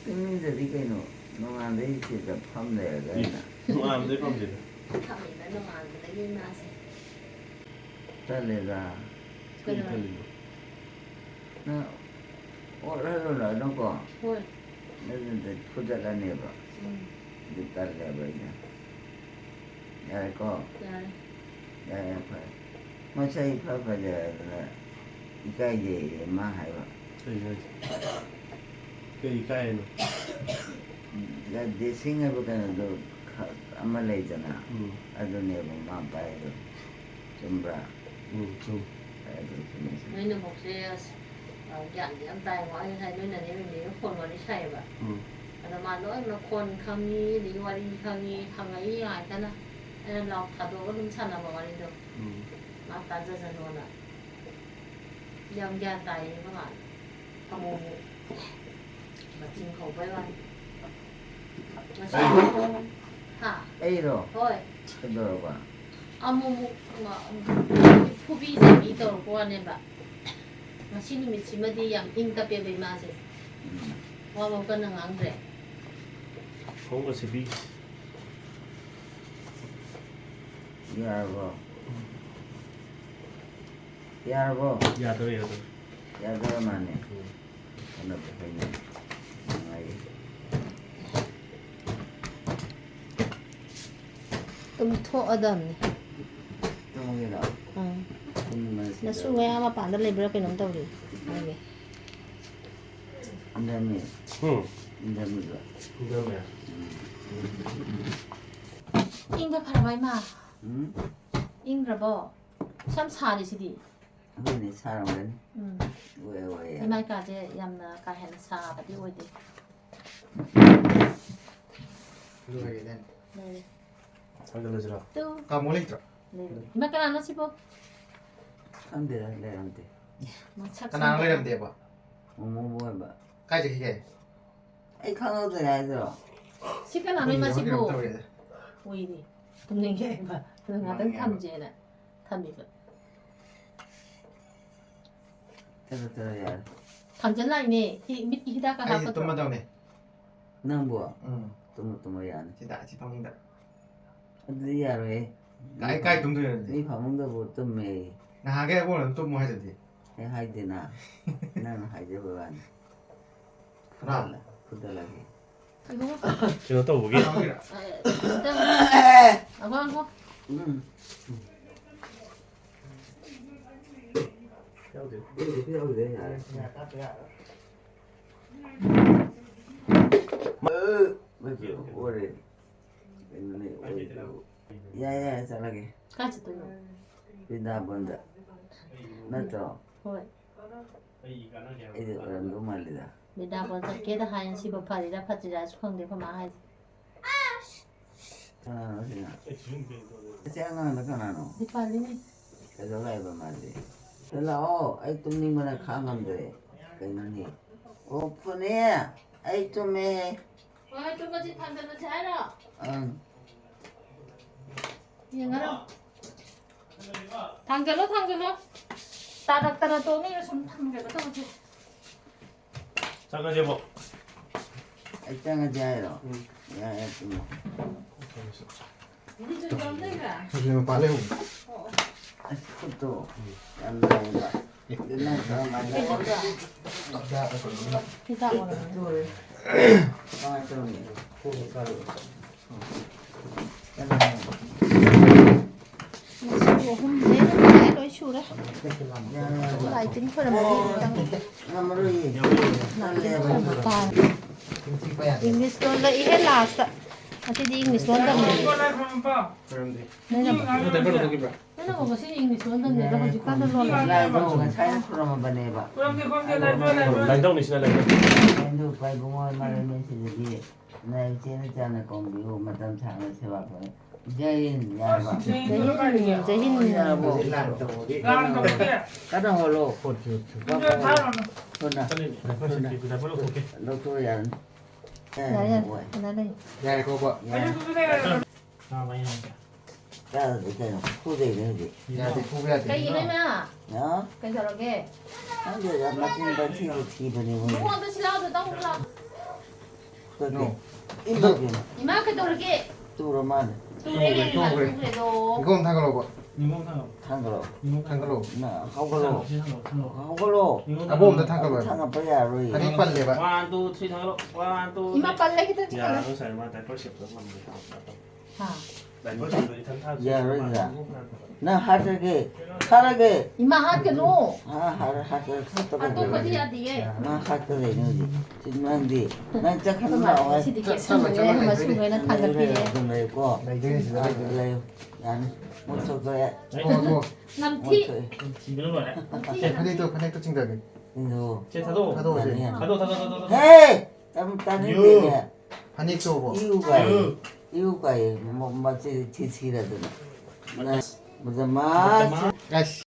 ꯇꯨꯝꯅꯤꯡꯗꯗꯤ ꯀꯩꯅꯣ? ꯅꯣꯡꯉꯥꯟꯕꯗꯩ ꯁꯤꯗ ꯐꯝ ꯂꯩꯔꯒ ꯏ, ꯑꯩꯅ꯫ ꯅꯣꯡꯉꯥꯟꯕꯗꯩ ꯐꯝꯁꯤꯗ꯫ ꯐꯝꯃꯤꯕ ꯅꯣꯡꯉꯥꯟꯕꯗꯒꯤ ꯃꯥꯁꯦ꯫ ꯇꯜꯂꯦꯗ꯫ ꯀꯩ ꯈꯜꯂꯤꯅꯣ? ꯅꯪ ꯑꯣꯠꯍꯜꯂꯨꯔꯅꯨꯀꯣ꯫ ꯍꯣꯏ꯫ ꯑꯗꯨꯗꯤ ꯐꯨꯗꯠꯂꯅꯦꯕ꯫ ꯎꯝ꯫ ꯑꯗꯨ ꯇꯜꯂꯦꯕ ꯑꯩꯅ꯫ ꯌꯥꯔꯦꯀꯣ? ꯌꯥꯔꯦ꯫ ꯌꯥꯔꯦ, ꯌꯥꯝ ꯐꯔꯦ꯫ ꯃꯁꯛ ꯏꯐ ꯐꯖꯔꯗꯅ ꯏꯀꯥꯏꯖꯩꯌꯦ ꯃꯥ ꯍꯥꯏꯕ꯫ ꯀꯩꯅꯣ ꯍꯥꯏꯁꯦ? ꯀꯩ ꯏꯀꯥꯏ ꯍꯥꯏꯅꯣ? ꯗꯦꯁꯤꯡ ꯍꯥꯏꯕ ꯀꯩꯅꯣꯗꯣ ꯑꯃ ꯂꯩꯗꯅ, ꯎꯝ꯫ ꯑꯗꯨꯅꯦꯕ ꯃꯥ ꯄꯥꯏꯗꯣ꯫ ꯆꯨꯝꯕ꯭ꯔꯥ? ꯎꯝ, ꯆꯨꯝ꯫ ꯑꯗꯨ ꯆꯨꯝꯃꯦ, ꯆꯨꯝꯃꯦ꯫ ꯅꯣꯏ ꯅꯕꯣꯛꯁꯦ, ꯑꯁ, ꯑ, ꯒ꯭ꯌꯥꯟꯗꯤ ꯌꯥꯝ ꯇꯥꯏꯉꯣ꯫ ꯑꯩ ꯉꯁꯥꯏ ꯅꯣꯏ ꯅꯅꯦ ꯃꯤꯃꯤꯒ ꯐꯣꯟ ꯋꯥꯔꯤ ꯁꯥꯏꯌꯦꯕ꯫ ꯎꯝ꯫ ꯑꯗꯣ ꯃꯥ ꯂꯣꯏ ꯃꯈꯣꯟ ꯈꯪꯉꯤ, ꯑꯗꯒꯤ ꯋꯥꯔꯤ ꯈꯪꯉꯤ, ꯍꯪꯉꯛꯏ ꯉꯥꯛꯇꯅ꯫ ꯑꯩꯅ ꯂꯥꯎ ꯊꯥꯗꯣꯛꯑꯒ ꯑꯗꯨꯝ ꯁꯥꯟꯅꯕ ꯋꯥꯔꯤꯗꯣ꯫ ꯎꯝ꯫ ꯃꯥ ꯇꯥꯖꯖꯅꯣꯅ꯫ ꯌꯥꯝ ꯒ꯭ꯌꯥꯟ ꯇꯥꯏꯌꯦ ꯃꯥ꯫ ꯑꯃꯨꯛ ꯑꯃꯨꯛ ꯃꯆꯤꯡ ꯍꯧꯕꯩ ꯋꯥꯅꯤ꯫ ꯉꯁꯤ ꯍꯥ? ꯑꯩꯔꯣ? ꯍꯣꯏ꯫ ꯀꯩꯗꯧꯔꯕ? ꯑꯃꯨꯛ ꯑꯃꯨꯛ ꯐꯨꯕꯤꯖꯕꯤ ꯇꯧꯔꯛꯄ ꯋꯥꯅꯦꯕ꯫ ꯉꯁꯤ ꯅꯨꯃꯤꯠꯁꯤꯃꯗꯤ ꯌꯥꯝ ꯏꯪ ꯇꯞꯄꯦꯕ ꯏꯃꯥꯁꯦ꯫ ꯎꯝ꯫ ꯋꯥ ꯃꯧ ꯀꯟꯅ ꯉꯥꯡꯗ꯭ꯔꯦ꯫ ꯐꯧꯒ ꯁꯤꯕꯤ꯫ ꯌꯥꯔꯕꯣ? ꯌꯥꯔꯕꯣ? ꯌꯥꯗꯧꯔꯦ, ꯌꯥꯗꯧꯔꯦ꯫ ꯌꯥꯗꯧꯔ ꯃꯥꯅꯦ꯫ ꯎꯝ꯫ ꯍꯟꯗꯛꯇꯤ ꯑꯩꯈꯣꯏꯅ ꯅꯨꯡꯉꯥꯏꯔꯤ꯫ ꯇꯨꯝꯊꯣꯛꯑꯗꯝꯅꯤ꯫ ꯇꯨꯝꯃꯒꯦꯔꯣ? ꯑꯪ꯫ ꯇꯨꯝꯕꯁꯤꯗ ꯅꯁꯨ ꯃꯌꯥꯝ ꯃꯄꯥꯟꯗ ꯂꯩꯕ꯭ꯔꯥ ꯀꯩꯅꯣꯝ ꯇꯧꯔꯤ꯫ ꯃꯥꯒꯤ꯫ ꯏꯟꯗ꯭ꯔꯃꯤ꯫ ꯎꯝ꯫ ꯏꯟꯗ꯭ꯔꯃꯤꯗꯣ꯫ ꯏꯟꯗ꯭ꯔꯃꯤ꯫ ꯎꯝ꯫ ꯏꯪꯕ ꯐꯔꯕ ꯏꯃꯥ? ꯎꯝ? ꯏꯪꯈ꯭ꯔꯕꯣ? ꯁꯝ ꯁꯥꯔꯤꯁꯤꯗꯤ꯫ ꯑꯗꯨꯅꯦ ꯁꯥꯔꯝꯒꯅꯤ꯫ ꯎꯝ꯫ ꯑꯣꯏ, ꯑꯣꯏ, ꯌꯥꯔꯦ꯫ ꯏꯃꯥꯏ ꯀꯥꯁꯦ ꯌꯥꯝꯅ ꯀꯥ ꯍꯦꯟꯅ ꯁꯥꯕꯗꯤ ꯑꯣꯏꯗꯦ꯫ ꯂꯣꯏꯔꯦꯅꯦ꯫ ꯂꯣꯏꯔꯦ꯫ ꯊꯥꯡꯒꯠꯂꯁꯤꯔꯣ? ꯇꯨ꯫ ꯇꯥꯃꯣ ꯂꯩꯇ꯭ꯔꯣ? ꯂꯩꯔꯦ꯫ ꯏꯃꯥ ꯀꯅꯥꯅꯣ ꯁꯤꯕꯣ? ꯈꯪꯗꯦꯗ, ꯂꯩꯔꯝꯗꯦ꯫ ꯃꯁꯛ ꯀꯅꯥꯅꯣ ꯁꯪꯗꯕ꯫ ꯂꯩꯔꯝꯗꯦꯕ? ꯃꯣꯃꯣꯕꯨ ꯑꯣꯏꯕ꯫ ꯀꯥꯏ ꯆꯠꯈꯤꯒꯦ? ꯑꯩ ꯈꯪꯍꯧꯗ꯭ꯔꯦ ꯍꯥꯏꯗ꯭ꯔꯣ? ꯁꯤ ꯀꯅꯥꯅꯣ ꯏꯃꯥ ꯎꯏꯔꯕ ꯁꯤꯕꯣ? ꯀꯩꯅꯣꯝ ꯇꯧꯔꯦꯗ꯫ ꯎꯏꯔꯦ꯫ ꯇꯨꯝꯅꯤꯡꯉꯦ ꯍꯥꯏꯕ꯫ ꯑꯗꯨ ꯉꯥꯛꯇꯪ ꯃꯥꯡꯉꯦ ꯍꯥꯏꯕ꯫ ꯊꯝꯖꯦꯅ ꯊꯝꯃꯤꯕ꯫ ꯇꯔꯥ, ꯇꯔꯥ ꯌꯥꯔꯦ꯫ ꯊꯝꯖꯜꯂꯛꯏꯅꯦ꯫ ꯍꯤ-, ꯃꯤꯠꯀꯤ ꯍꯤꯗꯥꯛꯀ ꯑꯩꯁꯦ ꯍꯥꯞꯀꯗ꯭ꯔꯣ? ꯇꯨꯝꯃꯗꯧꯅꯦ꯫ ꯅꯪꯕꯨ? ꯎꯝ꯫ ꯇꯨꯝꯃꯣ, ꯇꯨꯝꯃꯣ, ꯌꯥꯅꯤ꯫ ꯁꯤꯗ, ꯁꯤ ꯐꯃꯨꯡꯗ꯫ ꯑꯗꯨꯗꯤ ꯌꯥꯔꯣꯏꯍꯦ꯫ ꯀꯥꯏ, ꯀꯥꯏ ꯇꯨꯝꯗꯣꯏꯅꯣ ꯑꯗꯨꯗꯤ? ꯃꯤ ꯐꯃꯨꯡꯗꯕꯨ ꯇꯨꯝꯃꯦ꯫ ꯅꯍꯥꯟꯒꯩ ꯑꯩꯉꯣꯟꯗ ꯑꯗꯨꯝ ꯇꯨꯝꯃꯣ ꯍꯥꯏꯗꯨꯗꯤ꯫ ꯑꯩ ꯍꯥꯏꯗꯦꯅ꯫ ꯅꯪꯅ ꯍꯥꯏꯖꯕ ꯋꯥꯅꯤ꯫ ꯐꯨꯗꯠꯂ-, ꯐꯨꯗꯠꯂꯒꯦ꯫ ꯀꯩꯅꯣ ꯇꯧꯕꯒꯤ꯫ ꯑ, ꯁꯤꯗ꯫ ꯑꯒꯣ, ꯑꯒꯣ꯫ ꯎꯝ꯫ ꯌꯥꯎꯗꯦ꯫ ꯌꯥꯎꯗꯦ, ꯌꯥꯎꯗꯦ, ꯌꯥꯔꯦ꯫ ꯃ-, ꯃ-, ꯑꯣꯏꯔꯦ꯫ ꯀꯩꯅꯣꯅꯦ, ꯑꯣꯏꯗ꯭ꯔꯣ? ꯌꯥꯏ, ꯌꯥꯏ, ꯆꯠꯂꯒꯦ꯫ ꯀꯥꯏ ꯆꯠꯇꯣꯏꯅꯣ? ꯕ꯭ꯔꯤꯟꯗꯥꯕꯟꯗ꯫ ꯅꯠꯇ꯭ꯔꯣ? ꯍꯣꯏ꯫ ꯑꯩꯗꯤ ꯑꯣꯏꯔꯝꯗꯧ ꯃꯥꯜꯂꯤꯗ꯫ ꯕ꯭ꯔꯤꯟꯗꯥꯕꯟ ꯆꯠꯀꯦꯗ ꯍꯥꯏ, ꯉꯁꯤꯕꯨ ꯐꯔꯤꯔꯥ ꯐꯠꯇ꯭ꯔꯤꯔꯥꯁꯨ ꯈꯪꯗꯦ ꯑꯩꯈꯣꯏ ꯃꯥ ꯍꯥꯏꯁꯦ꯫ ꯀꯅꯥꯅꯣ ꯁꯤꯅ? ꯑꯁꯤ ꯑꯉꯥꯡꯗ ꯀꯅꯥꯅꯣ? ꯗꯤꯄꯥꯂꯤꯅꯤ꯫ ꯀꯩꯗꯧ ꯂꯥꯛꯏꯕ ꯃꯥꯗꯤ? ꯁꯤꯗ ꯂꯥꯛꯑꯣ, ꯑꯩ ꯇꯨꯝꯅꯤꯡꯕꯅ ꯈꯥꯡ ꯉꯝꯗ꯭ꯔꯦ꯫ ꯀꯩꯅꯣꯅꯦ? ꯑꯣ, ꯐꯨꯅꯦ, ꯑꯩ ꯇꯨꯝꯃꯦ꯫ ꯍꯣꯏ, ꯇꯨꯝꯃꯁꯤ, ꯊꯥꯡꯖꯜꯂꯁꯤ ꯍꯥꯏꯔꯣ? ꯑꯪ꯫ ꯌꯦꯡꯉꯔꯣ? ꯊꯥꯡꯖꯜꯂꯣ, ꯊꯥꯡꯖꯜꯂꯣ꯫ ꯇꯥꯔꯛꯇꯅ ꯇꯣꯛꯅꯤꯡꯉ ꯁꯨꯝ ꯊꯝꯒꯦꯕ ꯇꯧꯁꯦ꯫ ꯆꯪꯉꯁꯦꯕꯣ꯫ ꯑꯩ ꯆꯪꯉꯁꯦ ꯍꯥꯏꯔꯣ? ꯎꯝ꯫ ꯌꯥꯏ, ꯌꯥꯏ, ꯆꯨꯝꯃꯦ꯫ ꯆꯪꯉꯁꯤ꯫ ꯃꯄꯥ ꯂꯩꯍꯧꯕ꯫ ꯑꯁ, ꯈꯨꯠꯇꯣ ꯌꯥꯝ ꯅꯥꯏꯌꯦꯕ꯫ ꯑꯗꯨ ꯅꯪ ꯀꯔꯝ ꯀꯥꯟꯗ ꯍꯤꯗꯥꯛ ꯑꯣꯏꯔꯝꯒꯅꯤ꯫ ꯀꯃꯥꯏꯅ ꯇꯧꯅꯤ? ꯉꯁꯤ ꯑꯍꯨꯝꯁꯦ ꯂꯣꯏ ꯁꯨꯔꯦ꯫ ꯂꯥꯏ ꯇꯤꯟ ꯈꯣꯏꯔꯝꯕꯒꯤ ꯑꯃꯨꯛꯇꯪ꯫ ꯉꯝꯃꯔꯣꯏꯌꯦ꯫ ꯂꯥꯏ ꯇꯤꯟ ꯈꯣꯏꯔꯝꯕ ꯇꯥꯔꯦ꯫ ꯏꯪꯂꯤꯁ ꯂꯣꯟꯗ ꯏꯍꯦ ꯂꯥꯁꯇ꯫ ꯉꯁꯤꯗꯤ ꯏꯪꯂꯤꯁ ꯂꯣꯟ ꯇꯝꯃꯦ꯫ ꯅꯣꯏꯅ ꯑꯃꯨꯛ ꯉꯁꯤꯗꯤ ꯏꯪꯂꯤꯁ ꯂꯣꯟ ꯇꯝꯃꯦ, ꯑꯗꯣ ꯍꯧꯖꯤꯛꯀꯥꯟꯗ ꯂꯣꯟ ꯂꯥꯏꯗꯣ ꯉꯁꯥꯏꯅ ꯈꯨꯔꯝꯃꯕꯅꯦꯕ꯫ ꯂꯥꯏꯗꯧꯅꯤ ꯁꯤꯅ ꯂꯥꯏꯗꯧ꯫ ꯂꯥꯏꯗꯧ ꯄꯥꯏꯕꯨꯡꯉꯣ ꯃꯔꯩ ꯃꯦꯟꯁꯤꯜꯂꯗꯤ ꯅꯪ ꯏꯆꯦꯅ ꯆꯥꯅ ꯀꯧꯕꯤꯌꯨ, ꯃꯇꯝ ꯁꯥꯡꯅ ꯁꯦꯕꯥ ꯐꯪꯉꯤ꯫ ꯖꯩ ꯍꯤꯟ ꯌꯥꯔꯕ? ꯖꯩ ꯍꯤꯟ, ꯖꯩ ꯍꯤꯟ꯫ ꯌꯥꯔꯕꯣ? ꯀꯟꯅ ꯍꯣꯜꯂꯣ꯫ ꯍꯣꯠꯅ꯫ ꯂꯧꯊꯣꯛꯑꯣ, ꯌꯥꯔꯅꯤ꯫ ꯌꯥꯔꯦ, ꯌꯥꯔꯦ꯫ ꯍꯣꯏ꯫ ꯌꯥꯔꯦꯀꯣ, ꯀꯣ? ꯌꯥꯔꯦ꯫ ꯆꯥꯗ꯭ꯔꯗꯤ ꯀꯩꯅꯣ? ꯐꯨꯗꯣꯏꯅꯦ ꯍꯧꯖꯤꯛ꯫ ꯌꯥꯗꯦ, ꯐꯨꯕ ꯌꯥꯗꯦ꯫ ꯀꯩꯒꯤꯅꯣ, ꯏꯃꯥ? ꯍꯥ? ꯀꯩꯗꯧꯔꯒꯦ? ꯈꯪꯗꯦꯗ, ꯃꯆꯤꯟ ꯄꯪꯊꯤꯗ ꯊꯤꯕꯅꯦ ꯃꯣꯏ꯫ ꯏꯕꯨꯡꯉꯣ, ꯑꯝꯇ ꯁꯤ ꯂꯥꯎꯗ, ꯇꯧ ꯂꯥꯎ꯫ ꯀꯩꯅꯣ? ꯏꯃꯥ ꯏꯕꯦꯝꯃ꯫ ꯏꯃꯥ, ꯀꯩꯗꯧꯔꯒꯦ? ꯇꯨꯔ ꯃꯥꯜꯂꯦ꯫ ꯇꯨꯔꯦ, ꯇꯨꯈ꯭ꯔꯦ, ꯏꯃꯥ, ꯇꯨꯈ꯭ꯔꯦ꯫ ꯇꯨꯈ꯭ꯔꯦꯗꯣ꯫ ꯏꯕꯨꯡꯉꯣ, ꯊꯥꯡꯒꯠꯂꯛꯑꯣꯀꯣ꯫ ꯊꯥꯡꯒꯠꯂꯣ꯫ ꯅꯪ ꯍꯧꯒꯠꯂꯣ꯫ ꯁꯤ ꯊꯥꯡꯒꯠꯂꯣ, ꯊꯥꯡꯒꯠꯂꯣ꯫ ꯍꯧꯒꯠꯂꯣ꯫ ꯑꯕꯣꯛ ꯑꯝꯇ ꯊꯥꯡꯒꯠꯂꯣ꯫ ꯊꯥꯡꯒꯠꯄ ꯌꯥꯔꯣꯏ꯫ ꯐꯅꯦꯛ ꯄꯜꯂꯦꯕ꯫ One, two, three, ꯊꯥꯡꯒꯠꯂꯣ꯫ One, two, three꯫ ꯏꯃꯥ, ꯄꯜꯂꯦ, ꯈꯤꯇꯪ ꯆꯤꯡꯍꯜꯂꯣ꯫ ꯌꯥꯔꯔꯣꯏ, ꯁꯥꯔ, ꯃꯥ diaper ꯁꯦꯞꯇꯣ ꯉꯝꯗꯦ꯫ ꯍꯥ꯫ ꯌꯥꯔꯣꯏꯗ꯭ꯔꯥ? ꯅꯪ ꯍꯥꯠꯇ꯭ꯔꯒꯦ? ꯍꯥꯠꯂꯒꯦ? ꯏꯃꯥ, ꯍꯥꯠꯀꯅꯨ꯫ ꯍꯥ, ꯍꯥꯠ-, ꯍꯥꯠꯇ꯭ꯔꯒꯦ, ꯍꯥꯠꯇ꯭ꯔꯒꯦ꯫ ꯑꯇꯣꯞꯄꯗꯤ ꯌꯥꯗꯤꯌꯦ꯫ ꯃꯥ ꯍꯥꯠꯀꯗꯣꯏꯅꯦ ꯍꯧꯖꯤꯛ꯫ ꯁꯤ ꯅꯪꯗꯤ, ꯅꯪ ꯆꯠꯈ꯭ꯔꯅꯨ, ꯂꯥꯛꯑꯣ ꯍꯥꯏ꯫ ꯁꯤꯗꯤ ꯀꯦꯁꯟꯕꯅꯦ, ꯃꯆꯨ ꯂꯣꯏꯅ ꯊꯥꯡꯒꯠꯄꯤꯔꯦ꯫ ꯑꯗꯨꯝ ꯂꯩꯌꯨꯀꯣ꯫ ꯂꯩꯗꯣꯏꯅꯦ ꯁꯤꯗ, ꯑꯥ, ꯂꯩꯗꯣꯏꯅꯦ꯫ ꯂꯩꯌꯨ꯫ ꯌꯥꯅꯤ꯫ ꯃꯣꯏ ꯊꯣꯛꯇꯣꯛꯑꯦ꯫ ꯊꯣꯛꯑꯣ, ꯊꯣꯛꯑꯣ꯫ ꯅꯝꯊꯤ꯫ ꯃꯣꯏ ꯊꯣꯛꯑꯦ꯫ ꯅꯝꯊꯤꯕꯅ ꯂꯣꯏꯔꯦ꯫ ꯅꯝꯊꯤ, ꯑꯦ, ꯅꯝꯊꯤ꯫ ꯐꯅꯦꯛꯇꯣ, ꯐꯅꯦꯛꯇꯣ ꯆꯤꯡꯊꯒꯦ꯫ ꯏꯟꯗꯣ꯫ ꯁꯦ, ꯊꯥꯗꯣꯛꯑꯣ꯫ ꯊꯥꯗꯣꯛꯑꯣ, ꯁꯦ꯫ ꯌꯥꯅꯤ, ꯌꯥꯅꯤ꯫ ꯊꯥꯗꯣꯛꯑꯣ, ꯊꯥꯗꯣꯛꯑꯣ, ꯊꯥꯗꯣꯛꯑꯣ, ꯊꯥꯗꯣꯛꯑꯣ꯫ ꯍꯦ! ꯌꯥꯝ ꯇꯥꯅꯤꯡꯗꯦꯅꯦ꯫ ꯐꯅꯦꯛꯇꯣꯕꯣ꯫ ꯏꯌꯨ ꯀꯥꯏ꯫ ꯏꯌꯨ꯫ ꯏꯌꯨ ꯀꯥꯏ꯫ ꯃ-, ꯃꯁꯤ ꯊꯤ ꯊꯤꯔꯗꯅ꯫ ꯃꯗꯃꯥꯁ꯫ ꯃꯗꯃꯥꯁ꯫ ꯑꯁ꯫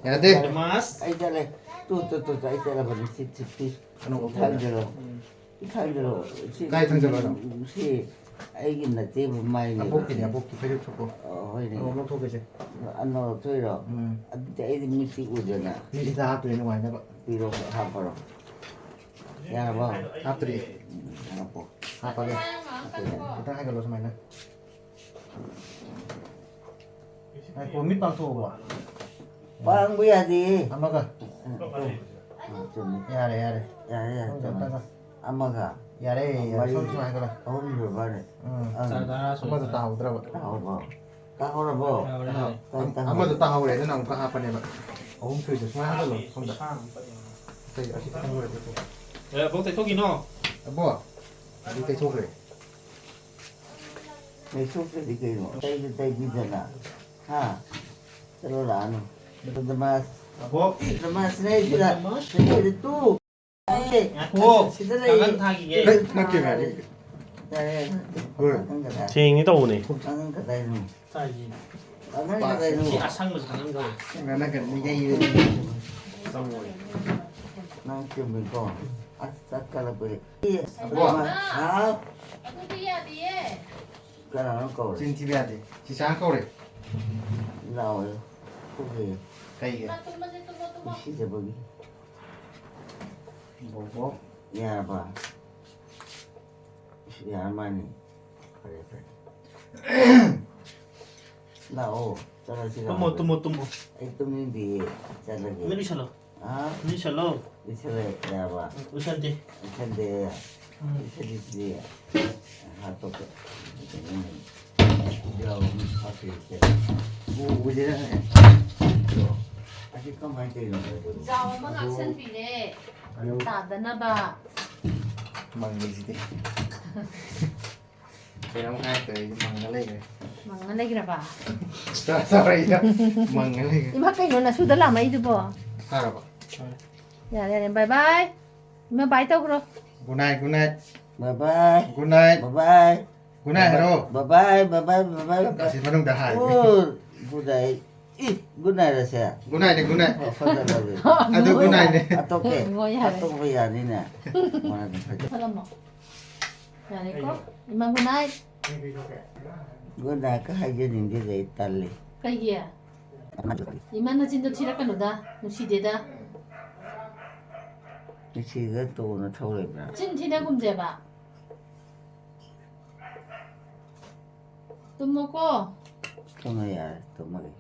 ꯌꯥꯗꯦ꯫ ꯃꯗꯃꯥꯁ꯫ ꯑꯩ ꯆꯠꯂꯦ꯫ ꯇꯨ, ꯇꯨ, ꯇꯨ, ꯇꯨ, ꯑꯩ ꯆꯠꯂꯕꯅꯤ꯫ ꯁꯤ, ꯁꯤ, ꯁꯤ꯫ ꯀꯩꯅꯣ ꯁꯤ ꯊꯥꯡꯖꯜꯂꯣ꯫ ꯎꯝ꯫ ꯁꯤ ꯊꯥꯡꯖꯜꯂꯣ꯫ ꯁꯤ ꯀꯥꯏ ꯊꯥꯡꯖꯜꯂꯣ ꯍꯥꯏꯅꯣ? ꯁꯤ ꯑꯩꯒꯤ ꯅꯠꯇꯦꯕ, ꯃꯥꯏꯅꯦꯕ꯫ ꯑꯕꯣꯛꯀꯤꯅꯦ, ꯁꯤ꯫ ꯑꯕꯣꯛꯀꯤ ꯐꯩꯖꯨꯞ ꯁꯨꯞꯄꯣ꯫ ꯑꯣ, ꯍꯣꯏꯅꯦ꯫ ꯑꯕꯣꯛ ꯂꯧꯊꯣꯛꯀꯦꯁꯦ꯫ ꯑꯅꯧ ꯂꯧꯊꯣꯛꯏꯔꯣ? ꯎꯝ꯫ ꯑꯗꯨꯗꯤ ꯑꯩꯗꯤ ꯃꯤꯠꯇꯤ ꯎꯗꯅ꯫ ꯃꯤꯠꯁꯤꯗ ꯍꯥꯞꯇꯣꯏꯅꯦ ꯅꯨꯡꯉꯥꯏꯅꯕ꯫ ꯄꯤꯔꯣ, ꯍꯥꯞꯄꯔꯣ꯫ ꯌꯥꯔꯕꯣ? ꯍꯥꯞꯇ꯭ꯔꯤ꯫ ꯎꯝ, ꯍꯥꯞꯄꯣ꯫ ꯍꯥꯞꯄꯒꯦ꯫ ꯍꯥꯞꯄꯣ, ꯌꯥꯔꯦ꯫ ꯈꯤꯇꯪ ꯍꯥꯏꯒꯠꯂꯣ ꯁꯨꯃꯥꯏꯅ꯫ ꯉꯥꯏꯈꯣ, ꯃꯤꯠ ꯄꯥꯡꯊꯣꯛꯑꯣꯕ꯫ ꯄꯥꯡꯕ ꯌꯥꯗꯦ꯫ ꯑꯃꯒ꯫ ꯎꯝ, ꯎꯝ, ꯎꯝ, ꯆꯨꯝꯃꯤ꯫ ꯌꯥꯔꯦ, ꯌꯥꯔꯦ꯫ ꯌꯥꯔꯦ, ꯌꯥꯔꯦ, ꯑꯃꯒ, ꯆꯨꯝꯃꯤ꯫ ꯑꯃꯒ꯫ ꯑꯃꯒ꯫ ꯌꯥꯔꯦ, ꯌꯥꯔꯦ꯫ ꯃꯔꯤ, ꯁꯨꯝ, ꯁꯨꯃꯥꯏꯅ ꯍꯥꯏꯒꯠꯂꯣ꯫ ꯑꯍꯨꯝ ꯁꯨꯕꯅꯦ꯫ ꯎꯝ꯫ ꯑꯪ꯫ ꯇꯔꯥ ꯁꯨꯔꯦ꯫ ꯑꯃꯗꯣ ꯇꯥꯍꯧꯗ꯭ꯔꯕ꯫ ꯇꯥꯍꯧꯕ꯭ꯔꯣ? ꯇꯥꯍꯧꯔꯕꯣ? ꯇꯥꯍꯧꯔꯦ, ꯇꯥꯍꯧꯔꯦ꯫ ꯇꯥꯏ, ꯇꯥꯍꯧꯔꯦ꯫ ꯑꯃꯗꯣ ꯇꯥꯍꯧꯔꯦ, ꯑꯗꯨꯅ ꯑꯃꯨꯛꯀ ꯍꯥꯞꯄꯅꯦꯕ꯫ ꯑꯍꯨꯝ ꯁꯨꯏꯗꯣ꯫ ꯁꯨꯃꯥꯏꯅ ꯍꯥꯞꯆꯜꯂꯣ, ꯁꯣꯝꯗ꯫ ꯑꯇꯩ ꯑꯁꯤ ꯈꯤꯇꯪ ꯂꯣꯏꯔꯦ, ꯇꯩꯊꯣꯛ꯫ ꯑꯦ, ꯑꯕꯣꯛ ꯇꯩꯊꯣꯛꯈꯤꯅꯣ꯫ ꯑꯕꯣꯛ, ꯑꯗꯨ ꯇꯩꯊꯣꯛꯈ꯭ꯔꯦ꯫ ꯇꯩꯊꯣꯛꯇ꯭ꯔꯗꯤ ꯀꯩꯅꯣ? ꯇꯩꯁꯨ ꯇꯩꯕꯤꯗꯅ꯫ ꯍꯥ? ꯆꯠꯂꯣ ꯂꯥꯛꯑꯅꯨ꯫ ꯕꯗꯃꯥꯁ꯫ ꯑꯕꯣꯛ꯫ ꯕꯗꯃꯥꯁꯅꯦ ꯁꯤꯗ꯫ ꯕꯗꯃꯥꯁ꯫ ꯁꯤꯗ ꯇꯨ꯫ ꯉꯥꯏꯈꯣ, ꯁꯤꯗ ꯂꯩ꯫ ꯀꯥꯡꯈꯟ ꯊꯥꯈꯤꯒꯦ꯫ ꯍꯦ, ꯅꯠꯇꯦ, ꯅꯠꯇꯦ꯫ ꯌꯥꯔꯦ, ꯌꯥꯔꯦ꯫ ꯍꯣꯏ꯫ ꯀꯥꯡꯈꯟ ꯀꯗꯥꯏ? ꯊꯦꯡꯉꯤ ꯇꯧꯕꯅꯦ꯫ ꯀꯥꯡꯈꯟ ꯀꯗꯥꯏꯅꯣ? ꯊꯥꯈꯤꯒꯦ꯫ ꯀꯥꯡꯈꯟ ꯀꯗꯥꯏꯅꯣ? ꯁꯤ ꯑꯁꯪꯕꯁꯦ ꯀꯥꯡꯈꯟ ꯀꯧꯋꯦ꯫ ꯅꯪ ꯀꯩꯅꯣ ꯌꯩꯔꯦ꯫ ꯆꯪꯉꯣꯏ꯫ ꯅꯪ ꯆꯨꯝꯃꯤꯀꯣ꯫ ꯑꯁ, ꯆꯠꯈꯠꯂꯛꯄꯁꯦ꯫ ꯑꯕꯣ꯫ ꯍꯥꯎ꯫ ꯑꯗꯨꯗꯤ ꯌꯥꯗꯤꯌꯦ꯫ ꯀꯅꯥꯅꯣ ꯀꯧꯔꯦ? ꯆꯤꯟ ꯊꯤꯕ ꯌꯥꯗꯦ꯫ ꯆꯤꯆꯥ ꯀꯧꯔꯦ꯫ ꯂꯥꯛꯑꯣ꯫ ꯊꯣꯛꯈ꯭ꯔꯦ꯫ ꯀꯩꯒꯤ? ꯇꯨꯝꯃꯁꯦ, ꯇꯨꯝꯃꯣ, ꯇꯨꯝꯃꯣ꯫ ꯁꯤꯖꯕꯒꯤ꯫ ꯕꯣꯕꯣ꯫ ꯌꯥꯔꯕ? ꯌꯥꯔ ꯃꯥꯅꯤ꯫ ꯐꯔꯦ, ꯐꯔꯦ꯫ ꯂꯥꯛꯑꯣ, ꯆꯠꯂꯁꯤ ꯇꯨꯝꯃꯣ, ꯂꯥꯛꯑꯣ꯫ ꯇꯨꯝꯃꯣ, ꯇꯨꯝꯃꯣ꯫ ꯑꯩ ꯇꯨꯝꯅꯤꯡꯗꯤꯌꯦ, ꯆꯠꯂꯒꯦ꯫ ꯃꯤꯠ ꯎꯏꯁꯜꯂꯣ꯫ ꯍꯥ? ꯃꯤꯠ ꯎꯏꯁꯜꯂꯣ꯫ ꯎꯏꯁꯜꯂꯦ, ꯌꯥꯔꯕ? ꯎꯏꯁꯟꯗꯦ꯫ ꯎꯏꯁꯟꯗꯦ꯫ ꯎꯝ꯫ ꯎꯏꯁꯜꯂꯤꯁꯤꯗꯤ꯫ ꯍꯥꯠꯇꯣꯛꯀꯦ꯫ ꯎꯝ꯫ ꯎꯕꯁꯤꯗꯅꯦ꯫ ꯑꯁꯤ ꯀꯃꯥꯏꯅ ꯇꯧꯔꯤꯅꯣ? ꯖꯥꯎ ꯑꯃ ꯉꯥꯛꯁꯟꯕꯤꯔꯦ꯫ ꯑꯗꯨ ꯇꯥꯗꯅꯕ꯫ ꯃꯪꯉꯤꯁꯤꯗꯤ꯫ ꯀꯩꯅꯣꯝ ꯍꯥꯏꯔꯛꯇ꯭ꯔꯦ, ꯑꯩꯗꯤ ꯃꯪꯉ ꯂꯩꯈ꯭ꯔꯦ꯫ ꯃꯪꯉ ꯂꯩꯈ꯭ꯔꯕ? ꯆꯥ-, ꯆꯥꯔꯛꯏꯗ꯫ ꯃꯪꯉ ꯂꯩꯈ꯭ꯔꯦ꯫ ꯏꯃꯥ, ꯀꯩꯅꯣ ꯅꯁꯨꯗ ꯂꯥꯝꯃꯛꯏꯗꯨꯕꯣ? ꯐꯔꯕ? ꯌꯥꯔꯦ, ꯌꯥꯔꯦ, bye bye꯫ ꯏꯃꯥ, bye ꯇꯧꯈ꯭ꯔꯣ꯫ Good night, good night꯫ Bye bye꯫ Good night꯫ Bye bye꯫ Good night ꯍꯥꯏꯔꯣ꯫ Bye bye, bye bye, bye bye, bye bye꯫ ꯑꯁꯤ ꯃꯅꯨꯡꯗ ꯍꯥꯏꯒꯦ꯫ ꯑꯣ, good night꯫ E, good night ꯑꯁꯦ? Good night ꯅꯦ, good night꯫ ꯑꯣ, ꯐꯖꯅ ꯂꯩ꯫ ꯑꯗꯨ good night ꯅꯦ꯫ ꯑꯇꯣꯞꯄ, ꯍꯣꯏ, ꯌꯥꯔꯦ꯫ ꯑꯇꯣꯞꯄ ꯌꯥꯅꯤꯅꯦ꯫ ꯃꯥꯅꯤ, ꯐꯖ- ꯐꯠꯂꯝꯃꯣ꯫ ꯌꯥꯔꯦꯀꯣ? ꯏꯃꯥ, good night꯫ Good night ꯀ ꯍꯥꯏꯖꯅꯤꯡꯗꯦꯗ, ꯑꯩ ꯇꯜꯂꯤ꯫ ꯀꯩꯒꯤ? ꯏꯃꯥ, ꯅꯆꯤꯟꯗꯣ ꯊꯤꯔꯛꯀꯅꯨꯗ, ꯅꯨꯡꯁꯤꯗꯦꯗ꯫ ꯅꯨꯡꯁꯤꯗ ꯇꯣꯛꯑꯣꯅ ꯊꯧꯔꯤꯕ꯭ꯔꯥ? ꯆꯤꯟ ꯊꯤꯅꯒꯨꯝꯁꯦꯕ꯫ ꯇꯨꯝꯃꯣꯀꯣ꯫ ꯇꯨꯝꯃ ꯌꯥꯔꯦ, ꯇꯨꯝꯃꯒꯦ꯫